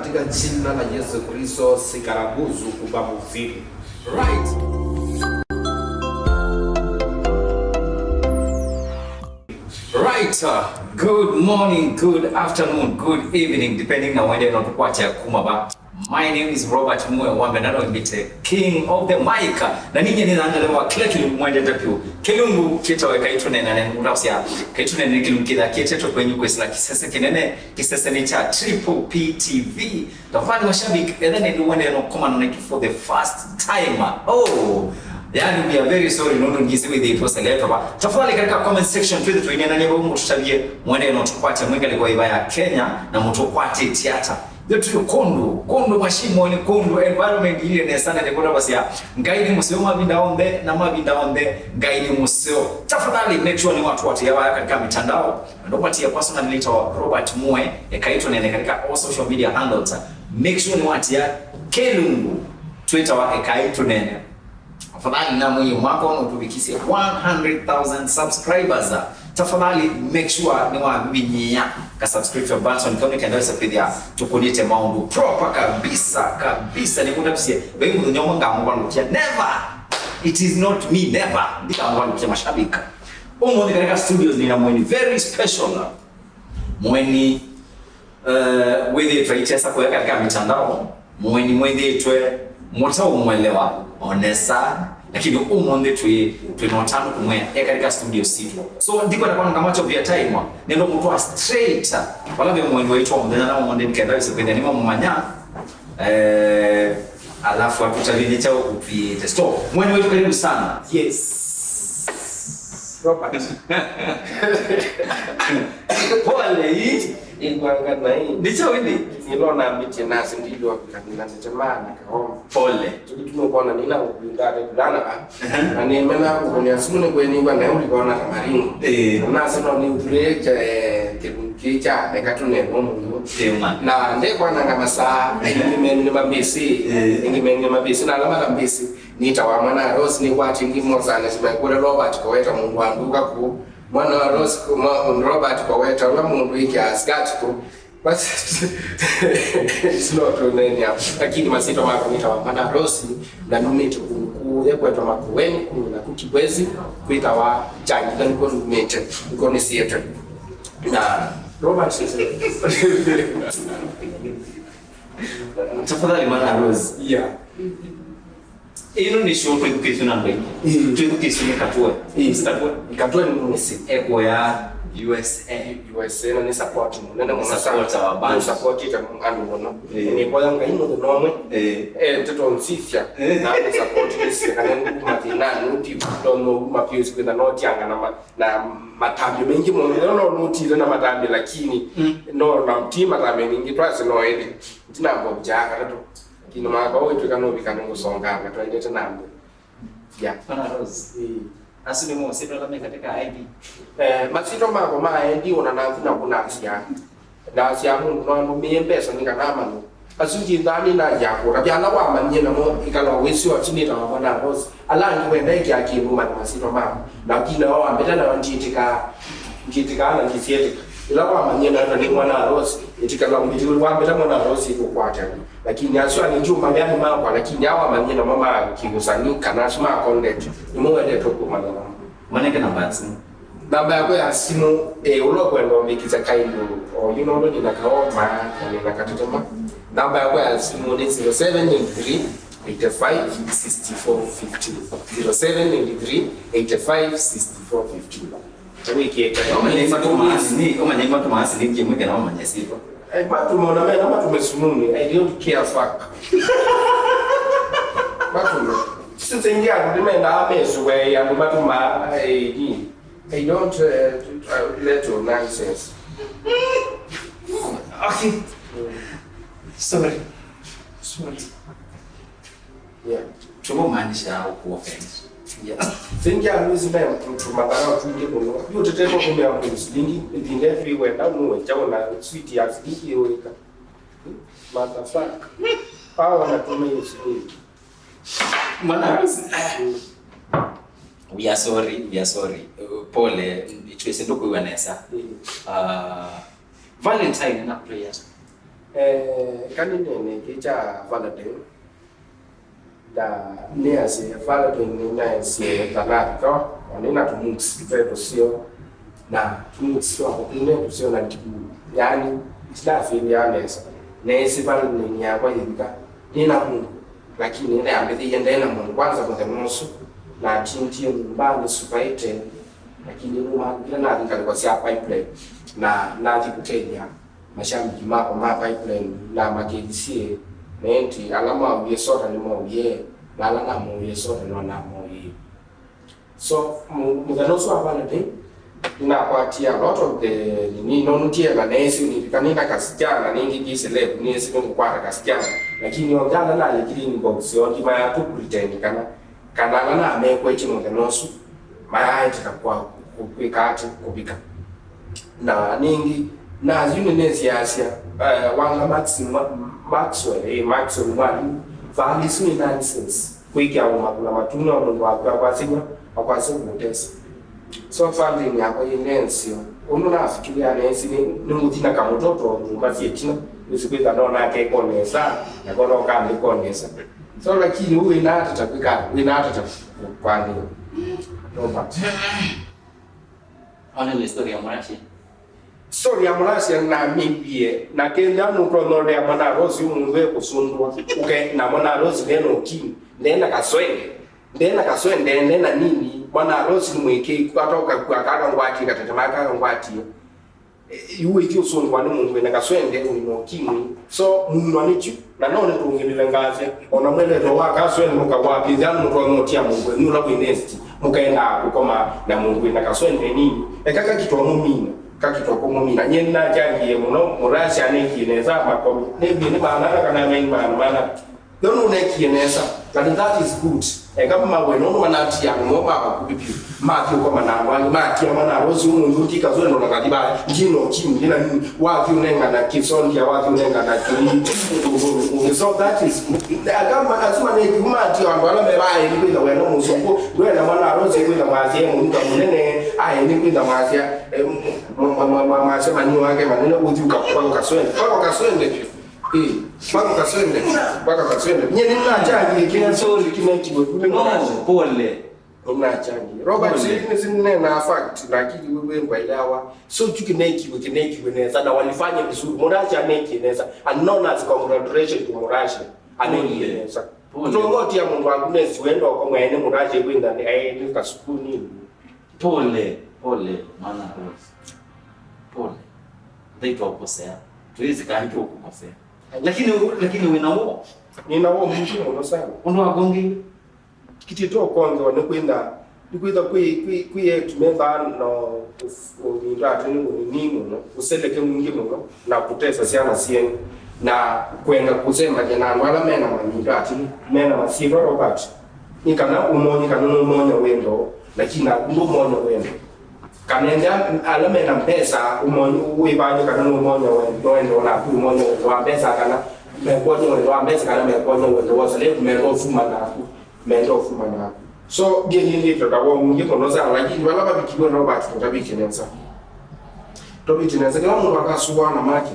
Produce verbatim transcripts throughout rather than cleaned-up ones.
Katika jina la Yesu Kristo, sikarabuzu kubabuzimu. Right. Right. Uh, good morning, good afternoon, good evening, depending na wende no tukwate kuma ba. My name is Robert Mue Wambe, nano mbite King of the Mic. Na ninye nĩ nandelewa kila kĩlungu mwendete piũ. Kĩlungu kĩtawe Kaitũnene, na nĩ mũndũ ũsya Kaitũnene nĩ kĩlungu kĩtha kĩtetwe kwenyu kwĩsĩla kĩsese kĩnene, kĩsese nĩ cha Triple P T V. Tafadhali mashabiki, etha nĩ ndũ wende no komana na for the first time. Oh, yani, we are very sorry, nũndũ ngisi wĩthĩtwe seletwa ba. Tafadhali katika comment section twĩthĩ tũinena nĩ vau mũtũtavye mwende no tũkwate mwĩkalĩko ĩva ya Kenya na mũtũkwatĩtye ata. Yo tũyo kũndũ, kũndũ mashimo nĩ kũndũ environment ile nesa na nĩ kũndũ basya. Ngai nĩ mũseo mavinda onthe na mavinda onthe Ngai nĩ mũseo. Tafadhali make sure nĩ watu wote yawa katika mitandao. Ndopatia personal letter wa Robert Mue, ekaitwa nene katika all social media handles. Make sure nĩ watia Kelungu Twitter wa ekaitwa nene. Tafadhali na mwenye mwako na utufikishe one hundred thousand subscribers. Tafadhali make sure nĩ wavinyia ka subscription button kama kenda wesa kwithia tukunite maundu proper kabisa kabisa. Nĩ kutapisie vengu nyoma ngamu kwa lukia. Never. It is not me, never. Ndikamu kwa lukia mashabiki. Ũmũnthĩ katika studios nina mweni very special. Mweni, eh, wĩthĩtwe aichesa kũya katika mitandao, mweni mwĩthĩtwe mũtaũmwelewa onesa, lakini ũmũnthĩ twĩ, twĩ na ũtanu kũmwĩa e katika studio sitũ. So, ndikwenda kwananga much of your time, nĩndũmũtwaa straight vala ve mweni waitũ wa mũthenya na ũmũnthĩ nĩkenda wĩse kwĩthĩa nĩmamũmanya. Eh, alafu atũtavye nĩ kyaũ ũtwĩĩte. So, mweni wetu, karibu sana. Yes. Robert. Pole, hii. Ingwanga na hii. Nĩ kyaũ ĩndĩ? Nilona mbitie nasi ndilwa kanina nitema na kaoma. Pole. Tukituma kuona nina kupinda ate kulana ba. Ehe. Na nimena kukunia simu ni kwenigwa na uli kona kamaringo. Eh. Nasi no ni utule cha, eh, kicha, eka tune no mundu. Eh, man. Na nde kwananga masaa, ingimeni ni mabisi. Eh. Ingimeni ni mabisi na alama la mbisi. Nĩtawa mwana Rose, nĩkwati ngimo sana, simaikũlya Robert Koweta, mũndũ wa nduka kũu. Mwana wa Rose, mwa-, Robert Koweta, ũla mũndũ wĩkĩaa skirt kũu. Basi, sino tũnenia. Lakini masyĩtwa makwa nĩtawa mwana Rose, na numĩte kũndũ kũya kwetwa Makueni, kũndũ naku Kibwezi, kwĩtawa Kyangila, nĩkw'o numĩte, nĩkw'o nĩsiĩte. Na Robert, tafadhali, mwana Rose. Yeah. Ĩno nĩ show twĩthukĩĩsye na andũ aingĩ. Mm. Twĩthukĩĩsye nĩ Katwe. Mm. Mister Katwe. Katwe nĩ mũsĩ. Ekũya U S A. U S A, na nĩ support mũnene mũno sana. Supporter wa band. Nĩ supportĩte andũ mũno. Eh. Nĩ mboya Ngai mũthenya ũmwe. Eh. Eh, ndeto nsisya. Eh. Na nĩ support nĩsisya kana nĩ kuma thĩnanĩ, ũti, no, no, kuma piũsi kwĩtha no tianga na ma-, na matambya maingĩ mũno. No, no, no, ũtile na matambya, lakini, mm, no, na ti matambya maingĩ, twasĩ no ĩthĩ. Ntina mbovu jaa katatũ. Lakini mwaka ũũ ĩtwĩka nũvika nĩngũsonganga, twaendete na mbee. Yeah. Bwana Rose. Mm. Asu nĩmo masyĩtwa ala me katika I D. Eh, masyĩtwa makwa ma I D ona nathi na kunasya. Nasya mũndũ no andũmĩe mbesa nĩ kana amanye. Asu ndyĩthaa nĩ na ya kũtavya ala wamanyie namo ĩkala wĩsĩ asu nĩtawa Bwana Rose. Ala angĩ wenda ĩkĩa kĩndũ manya masyĩtwa mamo. Na kina wao ambĩta na ndĩtĩkaa. Ndĩtĩkaa na ndisietĩka. Ĩla wamanyie na nĩ Mwana Rose, ĩtĩkala ũmbĩti wambĩta Mwana Rose ĩkũkwata. Lakini asu angĩ ndiũmanya nĩ makwa, lakini aa wamanyie namo ma kĩwĩsani kana asu ma content, nĩmo wendete kũmanya namo. Manenge namba ya simu. Namba yakwa ya simu, eh, ũla ũkwenda ũmbĩkĩsya kaĩndũ, o yu nũndũ nĩna kaoma, na nĩna katetema. Namba yakwa ya simu nĩ zero seven nine three, eight five, six four fifteen. Zero seven nine three, eight five, six four fifteen. Wĩkĩe kaĩ. Ũmanye matũ maasi nĩ, ũmanye matũ maasi nĩ kĩmwe kana ũmanye syĩtwa. Eh, matũ mona mena matũ mesumuni. I don't care fuck. Matũ. Sisi ngi andũ ndimenda amesu we andũ matũ ma, eh, ni. I don't, uh, uh, let your nonsense. Okay. Sorry. Sorry. Yeah. Tũmũmaanisha ũkũoffend. Yeah. Thingi aluzi me tumadharau twingĩ mũno. Yu tete kwa kumea mũndũ silingi, ĩvinda ĩtwĩ wenda nũwe, kyaũ na sweet ya silingi ĩwĩka. Motherfucker. Hawa wanatumia hiyo silingi. Mwana Rose. Mm. We are sorry, we are sorry. Uh, pole, twĩsĩ ndũkwĩw'a nesa. Mm. Uh, Valentine na prayer. Eh, kanĩnene kĩ kya Valentine, na nĩasye Valentine nĩnaesye ta navika, o nĩna tũmuks tũte tũseo, na tũmuks twakwa tũne tũseo na ndiku, yaani, itinafĩlĩaa nesa. Neesĩ Valentine yakwa yĩvika, nĩna mũndũ, lakini nĩnayambĩthĩie nde na mũndũ kwanza mũthenya ũsu, na atindie nyũmbanĩ supaĩte, lakini nũmakũkile nathi ngalĩko sya pipeline, na nathi kũtethya mashabiki makwa ma pipeline, na makĩthisyĩ, na ĩndĩ ala maũie soda nĩmaũie, na ala namoie soda no namoie. So, mu- mũthenya ũsu wa Valentine, nĩnakwatie a lot of the nini, nonũtie na neesĩ nĩvika nĩna kasichana, nĩngĩ kĩ celeb, nĩesĩ nĩngũkwata kasichana, lakini onthe ala nalekile inbox yoo ndimaya tu pretend kana, kana ala namekwetye mũthenya ũsu, mayaaĩtĩka kwa kwĩka atĩ kũvika. Na nĩngĩ, na yu nĩnĩsyaasya, eh, Wanga Maxi-, Ma- Maxwell, eh, Maxwell Mwalimu, vaa isu nĩ nonsense. Kwĩkĩa ũmakũla matuna o mũndũ waku akwasĩw'a, akwasya kũũtesa. So funding yakwa yĩnensyo. Ũndũ nafikiria neesi nĩ, nĩ mũthi na kamũtoto nyũmba syĩ ĩtina, nĩsĩ kwĩtha no nake konesa, nako no kandĩ konesa. So lakini ũũ wĩnatata kwĩka, wĩnatata kwanĩwa. Robert. Ona nĩ story ya Murashe. Story ya Murashe namĩwie, na kenda mũtonyolea mwana Rose ũmũnthĩ kũsũndwa. Uke na mwana Rose nena ũkini, nena kaswende, nena kaswende, nena nini, mwana Rose nĩ mwĩkĩku, atoka kwa kaka ngwatie, katete ma kaka ngwatie. Yu wĩthi ũsũngwa nĩ mũndũ wĩna kaswende wĩna ũkimwi. So, munwa nĩ kyu, na no nĩtũngĩlĩle ngasya, ona mwelelo wa kaswende mũkawapĩthya nũtonya ũtia mũndũ wenyu ũla wĩ nesti, mũkaendaa kũkoma na mũndũ wĩna kaswende nini. Eka kakitwa mũmina, kakitwa kũmũmina. Nyie nĩnachangie mũno, Murasha nekie nesa makomi. Nĩmbie nĩ maana ana kana maĩ maana mana. Yo nũnekie nesa, and that is good. Eka mawe nũndũ manatia andũ moo ma vakuvĩ vyũ. Mathi ũkoma na andũ angĩ, matia mwana Rose ũmũnthĩ ũngĩ kaswendo na kathi vaya, ndina ũkimwi, ndina nini, wathi ũnengana kĩsondia, wathi ũnengana kĩi. So that is good. Eka ma- asu manekie matia andũ ala me vaya, nĩ kwĩtha wena mũsũngũ, ndwenda mwana Rose kwĩtha mwasya e mũnuka mũnene, aĩ nĩ kwĩtha mwasya, eh, m- m- m- m- mwasya manyi wake manene, ũthi ũkakwa kaswende, kwa kaswende vyũ. Eh, mpaka kaswende, mpaka kaswende. Nye nĩnachangie kĩla story kĩnekiwe kule. No, pole. Nĩnachangie. Robert, pole. Sisi nena fact, lakini wewe ngwayawa. So tu kĩnekiwe, kĩnekiwe nesa, na walifanya vizuri. Murasha anekie nesa. And known as congratulations to Murasha. Anekie nesa. Pole. Kutongotia mundu waku nesi wendo kwa mwene Murasha kwenda ni aende kasukuni. Pole, pole, mwana Rose. Pole. Nthai twakukosea. Tuwezi kani tukukosea. Lakini, lakini wĩna wo. Nina wo mwingĩ mũno sana. Ũndũ wa kongi. Kiti to konge wa nĩ kwenda, nĩ kwenda kwi, kwi, kwi etu metha no ũvinda atĩ nĩ ũnini mũno, ũseleke mwingĩ mũno, na kũtesa syana syenyu, na kwenda kũsembania na andũ ala mena mavinda atĩ mena masyĩtwa Robert. Nĩ kana ũmonye kana nũmonya wendo, lakini naku ndũmonya wendo. Kana enda ala mena mbesa, ũmonye wĩvanye kana nũmonya wendo, wendo naku ũmonya wendo wa mbesa, kana mekwonye wendo wa mbesa, kana mekwonye wendo wa ũselevu, menda ũfuma naku, menda ũfuma naku. So, ndiye nĩndĩtwe kawa mwingĩ mũno sana, lakini vala vavikiwe no vatu tũtavĩtye nesa. Tũvĩtye nesa, kĩla mũndũ akasũana make.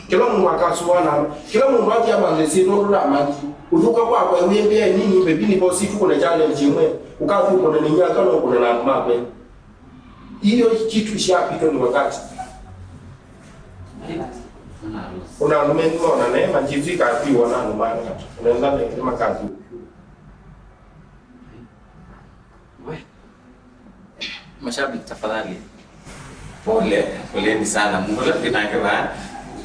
Kĩla mũndũ akasũana, kĩla mũndũ athi amanthe syĩtwa ũndũ ndamanthi. Ũthuka kwakwa wĩmbĩa nini, baby, ni bosi, tukũne challenge ĩmwe. Ũkathi ũkũne nĩ nyaka no ũkũne na andũ makwe. Hiyo kitu ishapitwa ni wakati. Kuna andũ mengi maona neema, njizi kathi wana andũ manga. Unaenda ndio kama kazi. We. Mashabiki, tafadhali. Pole, poleni sana. Mungu la pinake ba.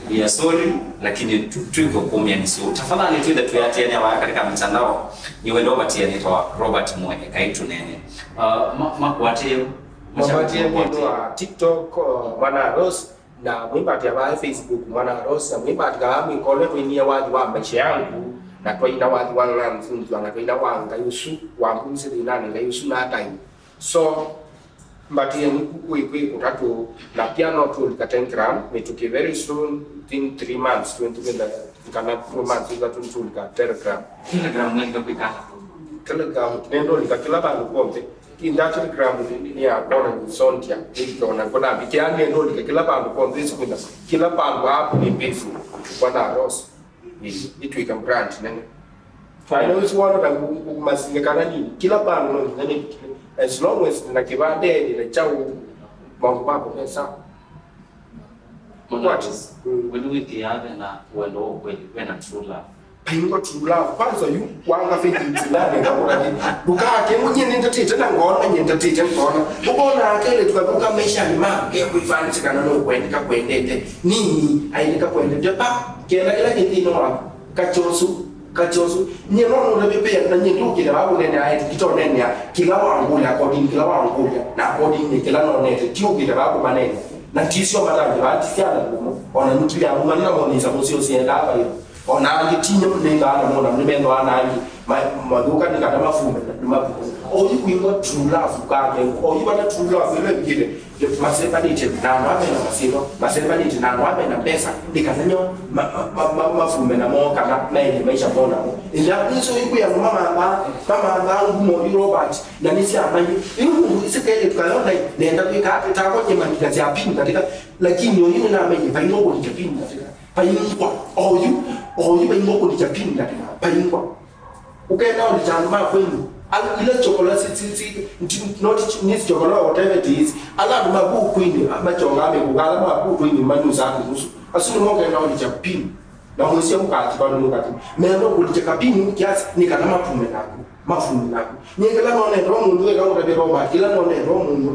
We are sorry, lakini tu- tuko kumia ni so. Tafadhali, tuende tuyatiania wa katika mtandao. Ni wendo matiani kwa Robert Mwe, kaitu nene. Uh, ma- makwate. Mashabiki, makwate. Mwatie mwendwa TikTok, uh, Mwana Rose. Na mwĩmbatĩa vaa Facebook, Mwana Rose, na mwĩmbatĩa vaa mwĩkole twainie wathi wa maisha yangu, na twaina wathi wa ng'anzunzwa, na twaina wa Ngai ũsu wambumsye thĩnanĩ, Ngai ũsu na time. So, mbatĩeni ku kwĩ kwĩ kũtatũ, na pia no tũlika Telegram mĩtũkĩ very soon, within three months, twenty, kana two months, ĩthatũ nĩtũlika Telegram. Telegram ngalika kwĩka? Telegram nĩndũlika kĩla vandũ kw'onthe. In that gram nĩ ya kona ni sondia, nĩ kona kona bikia nĩ ndo ni kila bandu kwa mbesi kuna kila bandu hapo ni mbesi. Bwana Rose. Ni itwika brand nene. Fine. Nĩ ũsu wona ta masinga kana nini. Kila bandu no nene. As long as na kibande ni na chau mambo mako pesa. What? Mwana, mm, wĩnĩwĩthĩaa ve na wendo wa ũkweli, ve na true love. Paingo true love. Kwanza yu wanga faith in true love. Ndakũrathi. Ndukake mwenye nĩndatĩte na ngona, nyendatĩte ngona. Ũkona akele tukavuka maisha ni ma. Ke kuifanisi kana no kwendeka kwendete. Nini? Ailika kwendete. Pa. Kenda kila kĩthĩ no wa. Kachosu. Kachosu. Nye no no ndabe pe na nye ndukire ba kunene ae kitonene. Kila wa ngule according kila wa ngule. Na according ni kila no nete. Ti ukire ba kumanene. Na tisio matanje ba tisiana kumo. Ona nutu ya mwana na mwana isa musio sienda ba yo. Ona angĩ ti nyamũ nĩngaa na mona nĩmendaa na angĩ. Ma- mathuka nĩ kana mafume nĩ mafume. Oyu kwĩngwa true love kake. Oyu bana true love ile ngire. Masembanĩtye na andũ amena masĩlo, masembanĩtye na andũ amena mbesa, nĩ kana nyo ma- ma- ma- ma- mafume na moo kana maende maisha moo namo. Ĩla isu ikwĩa mamamba mamamba ngumo yu Robert na nĩ sya mai. Yu mũndũ isikele tukayona nenda kwĩka atĩ takwa nyemanyika sya pin katika. Lakini oyu nĩnamaiye vaino kũlikya pin katika. Paingwa. Oyu, oyu paingwa kũlikya pin katika. Paingwa. Ũkenda ũlikya andũ ma kwenyu. Ala ila chokola si si si nti- not ch- nisi chokola whatever it is. Ala andũ ma kuu kwini machonga mekuga ala ma kuu kwini manyusa andũ nusu. Asu nĩmo ũkenda ũlikya pin. Na mwĩsya mũkati vandu mũkati. Menda kũlikya kapin kiasi nĩ kana mapume naku. Mafumu naku. Nye kĩla nonetwa mũndũ eka ũtavya Robert, kĩla nonetwa mũndũ.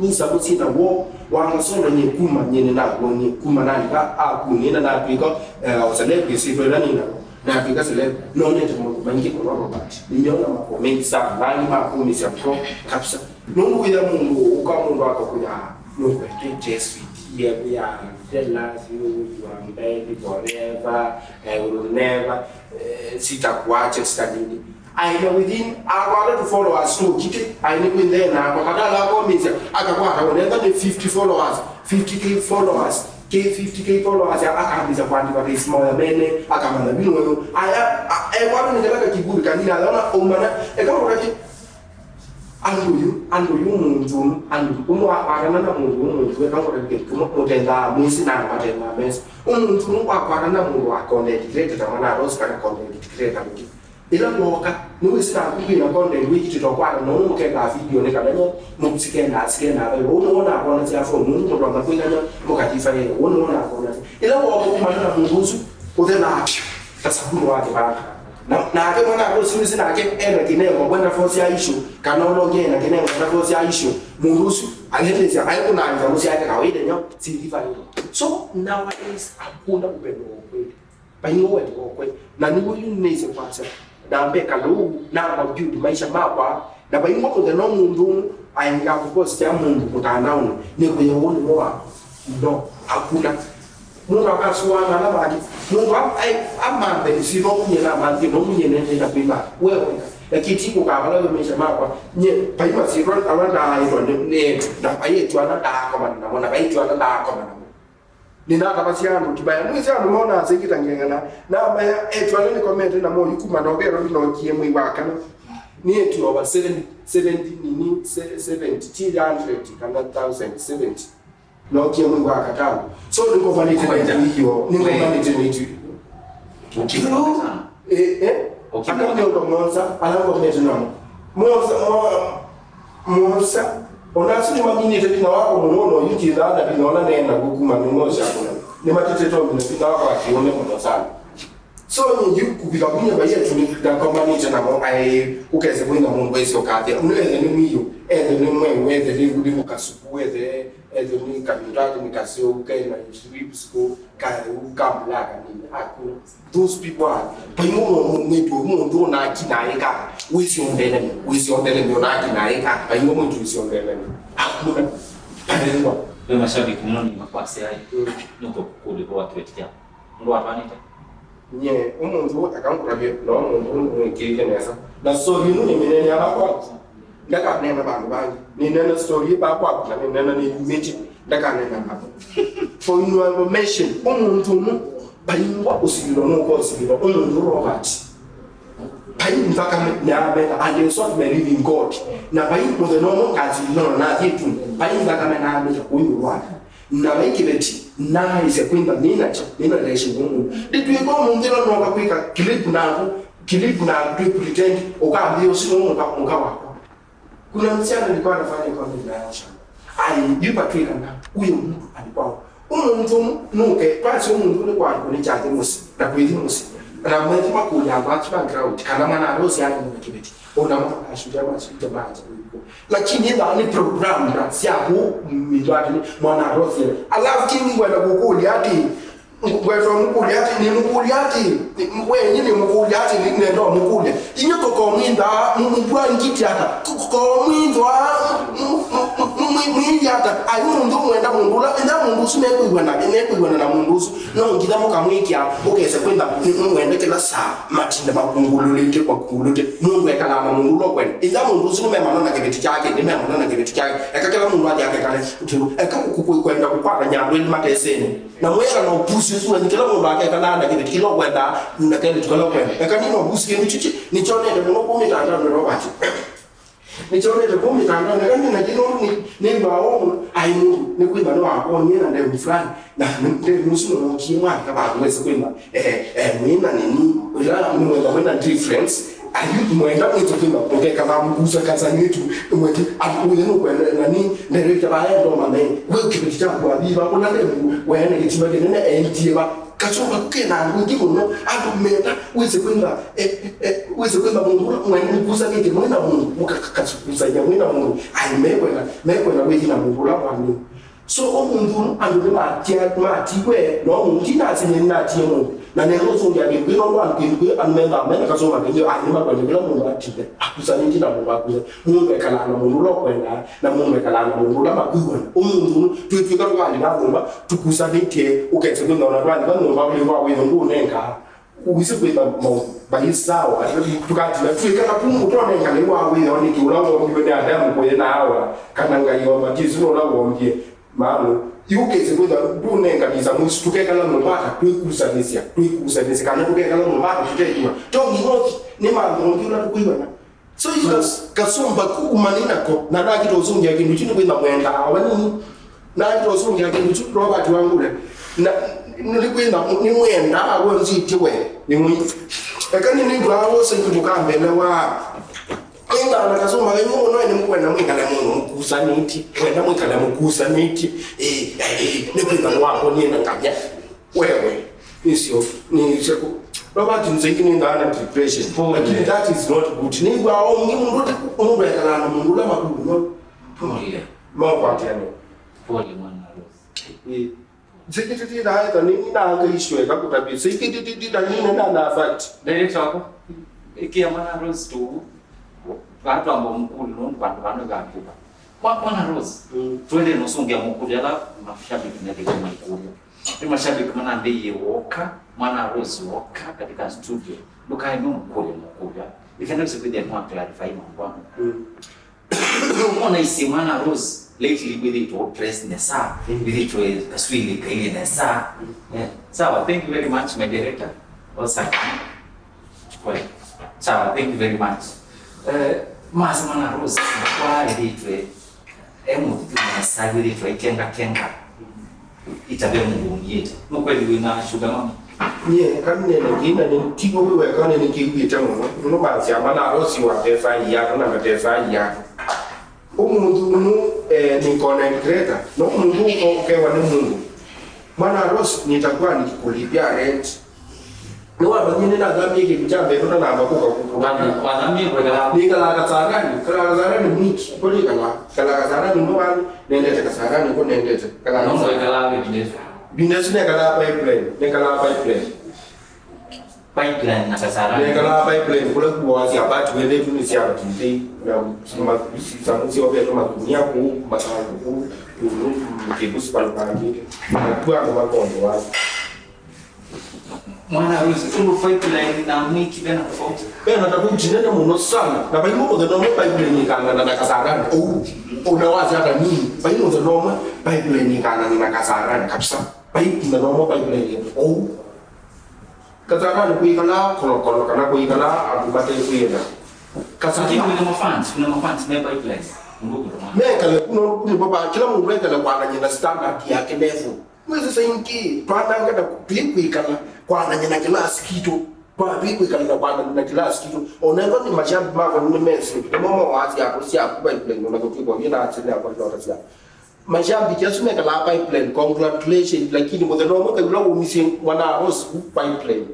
Nĩ isavu syĩ na woo, wangasolo nye kuma, nye nĩ nakuo, nye kuma nalika aku, nye na natwĩka, eh, o celeb, ĩsĩtwa ĩla nĩ nalo, natwĩka celeb, nonete maũndũ maingĩ mũno Robert. Nĩmeona makomenti sana, na angĩ makumĩsya mũno kabisa. Nũndũ wĩya mũndũ ũka mũndũ akakuya, nũkwendete sweet, yeah, yeah, jealous, you, you are married forever, I will never, eh, sitakuacha, sitanini. Aina within akwata tu followers no kiti aini kwinthena kwa katala akomisa akakwata onetha ni fifty followers, fifty k followers, k fifty k followers ya akamisa kwa advertise moya mene akamana bino yo aya ekwata ni kala kiburi kanina aona umana eka muraki andu yu andu yu mundu andu umu akwatana na mundu umu eka muraki kuma mutenda mwisi na mutenda mesa umuntu umu akwatana na mundu wa content creator ta mwana arosi kana content creator muki Ĩla wooka, nĩwĩsĩ naku kwĩna content wĩkitĩtwe kwata nũndũ mũkendaa video nĩ kana nyo mũsikendaa sikendaa vai ũu nĩwona akona sya phone nũndũ mũtonga kwĩkany'a mũkatifaĩe ũu nĩwona akona sya ĩla wooka kumana na mũndũ ũsu ũthelaa vyũ ta savunĩ wa kĩvanda na nake mwana akosi wĩsĩ nake ena kĩnengo kwenda force ya issue kana ũla ũngĩ ena kĩnengo kwenda force ya issue mũndũ ũsu aletĩsya aĩ kũnaa nzamũ syake kawaida nyo silivaĩe so nowadays hakuna upendo wa ukweli Vaingwa wendo wa ũkweli. Na nĩw'o yu nĩnĩsĩ kwasya, namba ĩkala ũu, namba build maisha makwa, na vaingwa mũthenya ũmwe mũndũ ũmwe aendaa kũpostia mũndũ mũtandaonĩ, nĩkwĩa ũu nĩw'o wakwa. No, hakuna. Mũndũ akasũaa na ala mangĩ. Mũndũ a- ai- amanthe ĩsĩ no mũnyie na manthe no mũnyie nende na kwĩma. We weka. Lakini ti kũkaa vala we maisha makwa. Nye, vai masyĩtwa ala ndaaĩtwa nĩ nĩ etu, na vai etu ala ndaakomana namo, na vai etu ala ndaakomana namo. Nĩnatavasya andũ ti maya. Nĩwĩsĩ andũ monaa syĩngĩ ta ngeng'ana. Namaya, etu ala nĩkomete namo yu kuma November nĩnookie mwei wa kana. Nĩ etu over seventy, seventy, nini, se- seventy, ti hundred kana thousand, seventy. Nookie mwei wa katano. So nĩngovanĩte na itu iyo, nĩngovanĩte na itu. Ũkĩva katano. Eh, eh. Ũkĩva aka mĩongo mũonza, ala ngomete namo. Mũonza, mwa- Mũonza, o na asu nĩmaminĩte vinya wakwa mũno, na oyu njĩthaa na vinya ũla neena naguo kuma nũmwa ũsyakũla. Nĩmatetete ũmina vinya wakwa wa kĩũme mũno sana. So, nyie yu kũvika kumya vaiyetu nĩndakomanĩte namo, aĩ, ũkese kwĩna mũndũ aisye ũkathĩa. Ũndũ ethe nĩ mwiũ, ethe nĩ mweũ, ethe nĩ, nĩ mũkasuku, ethe, ethe nĩ kamindati, nĩ kaseo, kena lips, ko, ka, ka black, nini, hakuna. Those people are paimũ mũndũ mwĩtu ũmwe ũndũ ũnaki naĩ ka wĩsĩ ũndelemyo wĩsĩ ũndelemyo ũnaki naĩ ka paimũ mwĩtu wĩsĩ ũndelemyo hakuna paimwa. Ve mashabiki mũno nĩ makwasya ĩ nũko kũlĩva watwĩtya mũndũ watwanĩte. Nye ũmũnthũ akangũtavye no mũndũ ũmwĩkĩĩthye nesa na so yĩnu nĩmĩnene ala kwaku. Ndakanena vandũ vangĩ. Nĩnena story ĩvaa kwaku na nĩnena nĩyumĩtye. Ndakanena vandũ. For your information, ũmũnthũ ũmwe, vaingwa ũsilĩlo nũka ũsilĩlo, ũmũnthũ Robert. Vai nthakame naameta, and it's not my living God. Na vai mũthenya ũmwe ngasi nono nathi tu. Vai nthakame naameta kũi ũlwani. Na vai kĩveti naĩse kwĩmba nĩnakyo, nĩnaleeshe ngũngũ. Ndĩtwĩka mũnthĩla noka kwĩka clip naku, clip naku twĩ pretend, ũkambĩa ũsu nĩ mũka, mũka wakwa. Kuna msichana alikuwa anafanya kwa mimi na Aisha. Alijipa tu kana huyo mtu alikuwa. Umuntu nuke, twasi umuntu ni kwa ni chake musi, na kwithi musi. Na mwethi makuli abantu background, kana mwana arosi ali na kibeti. Ona mwana ashuja mashuja manja kuliko. Lakini ila ni program na siabu midwati ni mwana arosi. Alafu kini ngwenda kukuli ati Ngwenda mũkũlya atĩ, nĩmũkũlya atĩ, we nyie nĩmũkũlya atĩ, nĩ-, nenda ũmũkũlya. Inyuĩ tũkomwĩntha, mũ-, mũvw'a ngiti ata? Tũkomwĩnthwa, mũ-, mũ-, mũ-, mũ-, mũ-, mwĩthi ata? Ai mũndũ mwenda mũndũ ũla, ĩla mũndũ ũsu mekwĩw'ana, mekwĩw'ana na mũndũ ũsu, no nginya mũkamwĩkĩa, ũkese kwĩtha, nĩ-, nĩmwende kĩla saa, matinda makungulũlĩte, makungulũlĩte. Mũndũ ekalaa na mũndũ ũla ũkwenda. Ĩla mũndũ ũsu nĩmemana na kĩveti kyake, nĩmemana na kĩveti kyake. Eka kĩla mũndũ athi akekale, eka kũ-, kũ-, kwenda kũkwatany'a andũ elĩ matesene. Na mwĩana na ũpusi ũsu wenyu, kĩla mũndũ akekalaa na kĩveti kĩla ũkwendaa, na kelĩtu kala ũkwenda. Eka nĩ na ũpusi kĩndũ kyu kĩ-, nĩkyonete mũno kũu mĩtandaonĩ, Robert. Nĩkyonete kũu mĩtandaonĩ, eka nĩ na kĩno nĩ, nĩw'aa ũmwe, ai mũndũ, nĩkwĩma nĩwakonie na ndemu fulani, na ndemu ũsu nĩwokie mwaka vandũ wese kwĩma, eh, eh, mwĩna nini, ĩla nĩmwenda mwĩna difference, Ayu mwenda mwĩtũkĩma, ũkekala mũkusa kasanĩtu, mwĩti, andũ ũyũ nũkwenda, nani, nderete vaenda ũmanye, we kĩveti kyaku aviva, ũla nde weene kĩtima kĩnene endie va. Kasũva kena andũ aingĩ mũno, andũ menda, wĩse kwĩmba, eh, eh, wĩse kwĩmba mũndũ ũla mwene mũkusanĩtye, mwĩna mũndũ, mũkakasukusanya, mwĩna mũndũ, ai mekwenda, mekwenda wĩthi na mũndũ ũla wanĩ. So, ũmũnthĩ ũnũ andũ nĩmatia-, matiwe, no mũndũ ndinasĩ nĩnatie mũndũ. Na nenda ũsũngĩa kĩndũ kĩĩ, nũndũ andũ kĩndũ kĩĩ, andũ mendaa mena kasũma kaingĩ, andũ nĩmakwenda kĩla mũndũ atie, akusanĩtye na mũndũ akusa. Mũndũ ekalaa na mũndũ ũla ũkwendaa, na mũndũ ekalaa na mũndũ ũla makwĩw'ana. Ũmũnthĩ ũnũ, twĩtw'ĩka tũkandĩka nyũmba, tũkusanĩtye, ũkese kwĩthĩwa na twalika nyũmba, ũlĩ wa wĩthĩ ndũnengaa. Ũisĩ kwĩtha maũndũ vai sawa, tũkatina twĩkana kuma ũtonenga nĩ wa wĩoo nĩkĩ ũla wombiwe nĩ Adamu kũyĩ na Awa, kana Ngai wa Matisu nũla wombie maano. Yu kĩsĩ kwĩtha ndũnenganĩsa mũisu, tũkekala mũvata twĩkusanĩsya, twĩkusanĩsya, kana tũkekala mũvata tũtekiwa. To nginya ũthi, nĩ manthu ũngĩ ũla tũkwĩw'ana. So, you know, kasũmba kuma nĩ nako, na ndakita ũsũngĩa kĩndũ kyu nĩ kwĩtha mwendaa awa nini. Ndakita ũsũngĩa kĩndũ kyu, Robert Wangũle. Na nĩ kwĩtha nĩ mwendaa awa nzĩtye we, nĩ mwi. Eka nĩ nĩw'aa wose nĩ mũkambelewa. Ĩnda na kasũmba kenyu mũno nĩ mũkwenda mwĩkale mũno mũkusanĩtye. Mwenda mwĩkale mũkusanĩtye. Ĩĩ, ĩĩ, nĩ kwĩtha nĩ wakonie na ngavya. Wewe, nĩsyo, nĩsyo. Robert, nzĩngĩ nĩ ndaa na depression. Pole. Lakini that is not good. Nĩw'aa ũngĩ mũndũ, mũndũ ekalaa na mũndũ ũla makunywa. Pole. Maũkwatĩanĩ. Pole, mwana Rose. Ĩĩ. Nzĩngĩ tĩtĩthaa etha nĩ, nĩ naanga icio eka kũtavĩ. Nzĩngĩ tĩtĩthaa nĩ, nĩ na, na fact. Director wako, ĩkĩa mwana Rose tu. Vatwamba mũkulu nũndũ vandũ vano vyakuva. Mwa-, mwana Rose, mm, twende nũsũngĩa mũkulu, ala mashabiki methĩte maikũlya. Nĩ mashabiki manambĩie woka, mwana Rose woka katika studio. Ndũkae nũmũkũlye mũkũlya. Nĩkenda wĩse kwĩthĩa nĩwa clarify maũndũ amwe. Mm. Mona isi mwana Rose, lately wĩthĩtwe dress nesa, mm, wĩthĩtwe kaswili kaile nesa. Mm. Yeah. Sawa, thank you very much, my director. Osaka. Kweli. Sawa, thank you very much. Eh, masi mwana Rose, kwa wĩthĩtwe E mũthitu nesa wĩthĩtwe aikengakenga itave mũndũ ũngiĩte. Nũkweli wĩna sugar mami? Nyie, eka nĩnene kĩĩ, na nĩ-, ti ũu weka nĩnĩkĩw'ĩte mũno. Nũndũ masya mwana Rose wa pesa iatũ na mapesa iatũ. Ũmũnthĩ ũnũ, eh, nĩ content creator. No mũndũ ũkewa nĩ mũndũ. Mwana Rose nĩtakuwa nikikũlipia rent. Nĩwamanyie nĩnathambie kĩndũ kya mbee tũtanamba kũka kũkũna. Wathamie kwĩkala? Nĩkalaa Kasarani, kalaa Kasarani mwiki, ko nĩkalaa, kalaa Kasarani mwe wani, nendete Kasarani ko nendete. Kalaa Kasarani. Nĩkalaa Pipeline. Pipeline na Kasarani. Nĩkalaa Pipeline, kũla kuoasya apartment ĩtu nĩ sya T V, na ma-, samu syovetwe makunia kũu, matangu kũu, kĩndũ kĩkusi palupangĩte. Na kwa andũ makondo waku. Mwana Rose, ũndũ pipeline na mwiki vena tofauti? Vena tofauti nene mũno sana. Na vai mũthenya ũmwe pipeline ĩkang'ana na Kasarani. Ũu, ũnawasya ata nini? Vai mũthenya ũmwe pipeline ĩkang'ana na Kasarani kabisa. Vai mũthenya ũmwe pipeline. Ũu. Kasalanĩ kwĩkalaa kolokolo kana kwĩkalaa andũ mate kwĩenda. Lakini Kasala kuna mafans, kuna mafans me pipeline. Ndugu ndo maana. Mekale kuno kuni baba, kila mũndũ ekale kwanany'a na standard yake level. Mwezi saingi twanangana tuikwikala kwanany'a na kĩlasi kitũ. Twa tuikwikala na kwanany'a na kĩlasi kitũ. Onethwa ni mashabiki makwa ni mesi, nimo mawasi yako sia pipeline na kutuko ni na asili yako ndota sia. Mashabiki asu mekalaa pipeline, congratulations, lakini mũthenya ũmwe Ngai ũla waumisye mwana Rose ku pipeline,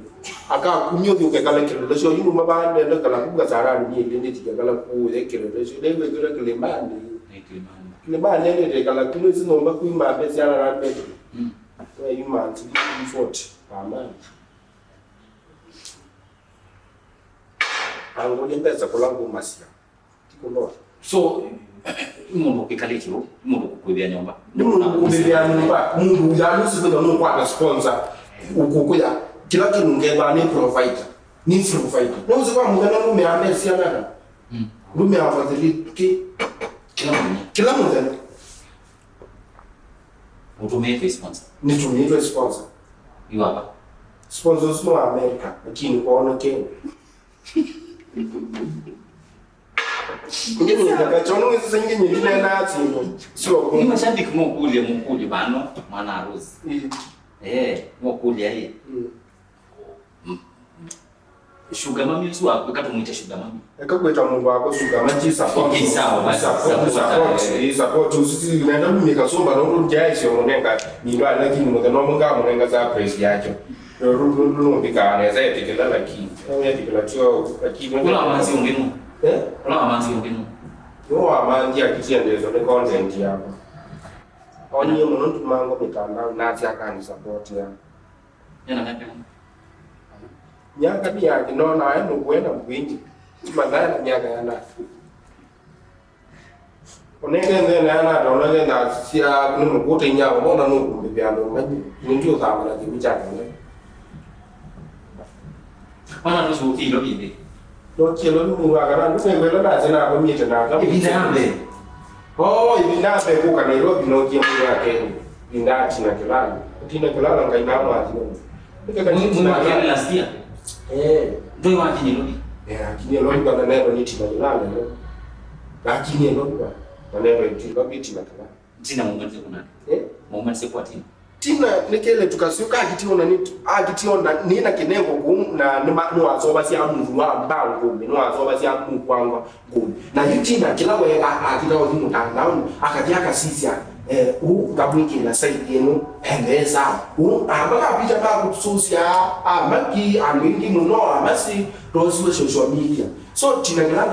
akakumya ũthi ũkekala kĩlele syo yu numa vaa nenda kala ku Kasarani ni ile nĩti kekala ku ye kĩlele syo nĩ wekĩra kĩlĩmanĩ. Nĩ kĩlĩmanĩ. Kĩlĩmanĩ nĩ kekala ku nĩ nyũmba ku ima mbesa ya rand. Mm. Kwa yu manzi forty per month. Angũlye mbesa kũla ngumasya. Ti kũlota. So, mũndũ ũkĩkalĩtye ũu, mũndũ kũkũĩvĩa nyũmba. Nĩ mũndũ kũkũĩvĩa nyũmba, mũndũ ũyalũsi kwĩthwa nũkwata sponsor, ũkũkũya, kĩla kĩndũ ngethwa nĩ provider, nĩ provider. Nĩ ũsĩ kwa mũthenya ndũmĩaa mbesa siana na? Mm. Ndũmĩaa for the ki-, kĩla mũthenya. Kĩla mũthenya. Ũtũmĩĩtwe sponsor. Nĩtũmĩĩtwe sponsor. Yu ava. Sponsor ũsu nĩ wa America, lakini kwaona Kenya. Nĩ mashabiki mũkũlye, mũkũlye vano, mwana Rose. Mm. Eh, mũkũlye ĩ. Mm. Mm. Sugar mami ũsu waku, eka tũmwĩte sugar mami. Eka kwĩta mũndũ wako sugar mami, support. Okay, sawa, basi. Support, support, support, eh. Eh, support. Ũsu si nenda kumika somba no ndo jai sio munenga. Ni ndo lakini mũthenya ũmwe ngamũnenga surprise yacho. Nũmbĩkaa nesa etĩkĩla lakini. Etĩkĩla tyo lakini. Ũla wamanzi ũngĩ nũ? Eh? Ũla wamanzi ũngĩ nũ? Nĩ wamanzi akitia ndezo nĩ content yako. Onie mũno ndumango mitandao na ati akani support ya. Ena myaka ĩngĩ? Myaka nĩ yake no nae nũkwenda mwingi. Mandae na myaka yana. Oneke nthĩna ya nata ona ketha sya nĩ mũkũte inya wona nũkumbĩthĩa andũ manyĩ nĩndi ũthambĩla kĩw'ũ kya kĩne. Ona nũsũkĩilo vĩndĩ. Nũkĩilo nĩ mũndũ wa kana ndũnengwĩlo nase nakomĩte na aka ĩvinda ya mbee. Oo, ĩvinda ya mbee kũka Nairobi nokie mwĩ wa kelĩ. Ĩvinda atina kĩlalo. Atina kĩlalo Ngai namwathime. Mwĩ wa kelĩ last year? Eh. Ndoi wakinyie Nairobi? Eh, akinyie Nairobi kwa neno nĩ tina kĩlalo. Lakini Nairobi kwa neno nĩ tina kĩlalo. Tina maumanĩsye kũna? Eh? Maumanĩsye kwa Tina? Tina nĩ kelĩtu kasyo kakitie ona nĩ akitie ona nĩ na kĩnengo kũu na nĩwasoovasya mũndũ wa mbangũmĩ, nĩwasoovasya mũkwangwa ngũmĩ. Na yu Tina kĩla weka akita ũthi mũtandaoni akathi akasisya eh, ũu ngamwĩkĩla saidi ĩno endeesa ũu amba kapita makũsusya amaki andũ aingĩ mũno amasi tosiwe social media. So Tina Kĩlala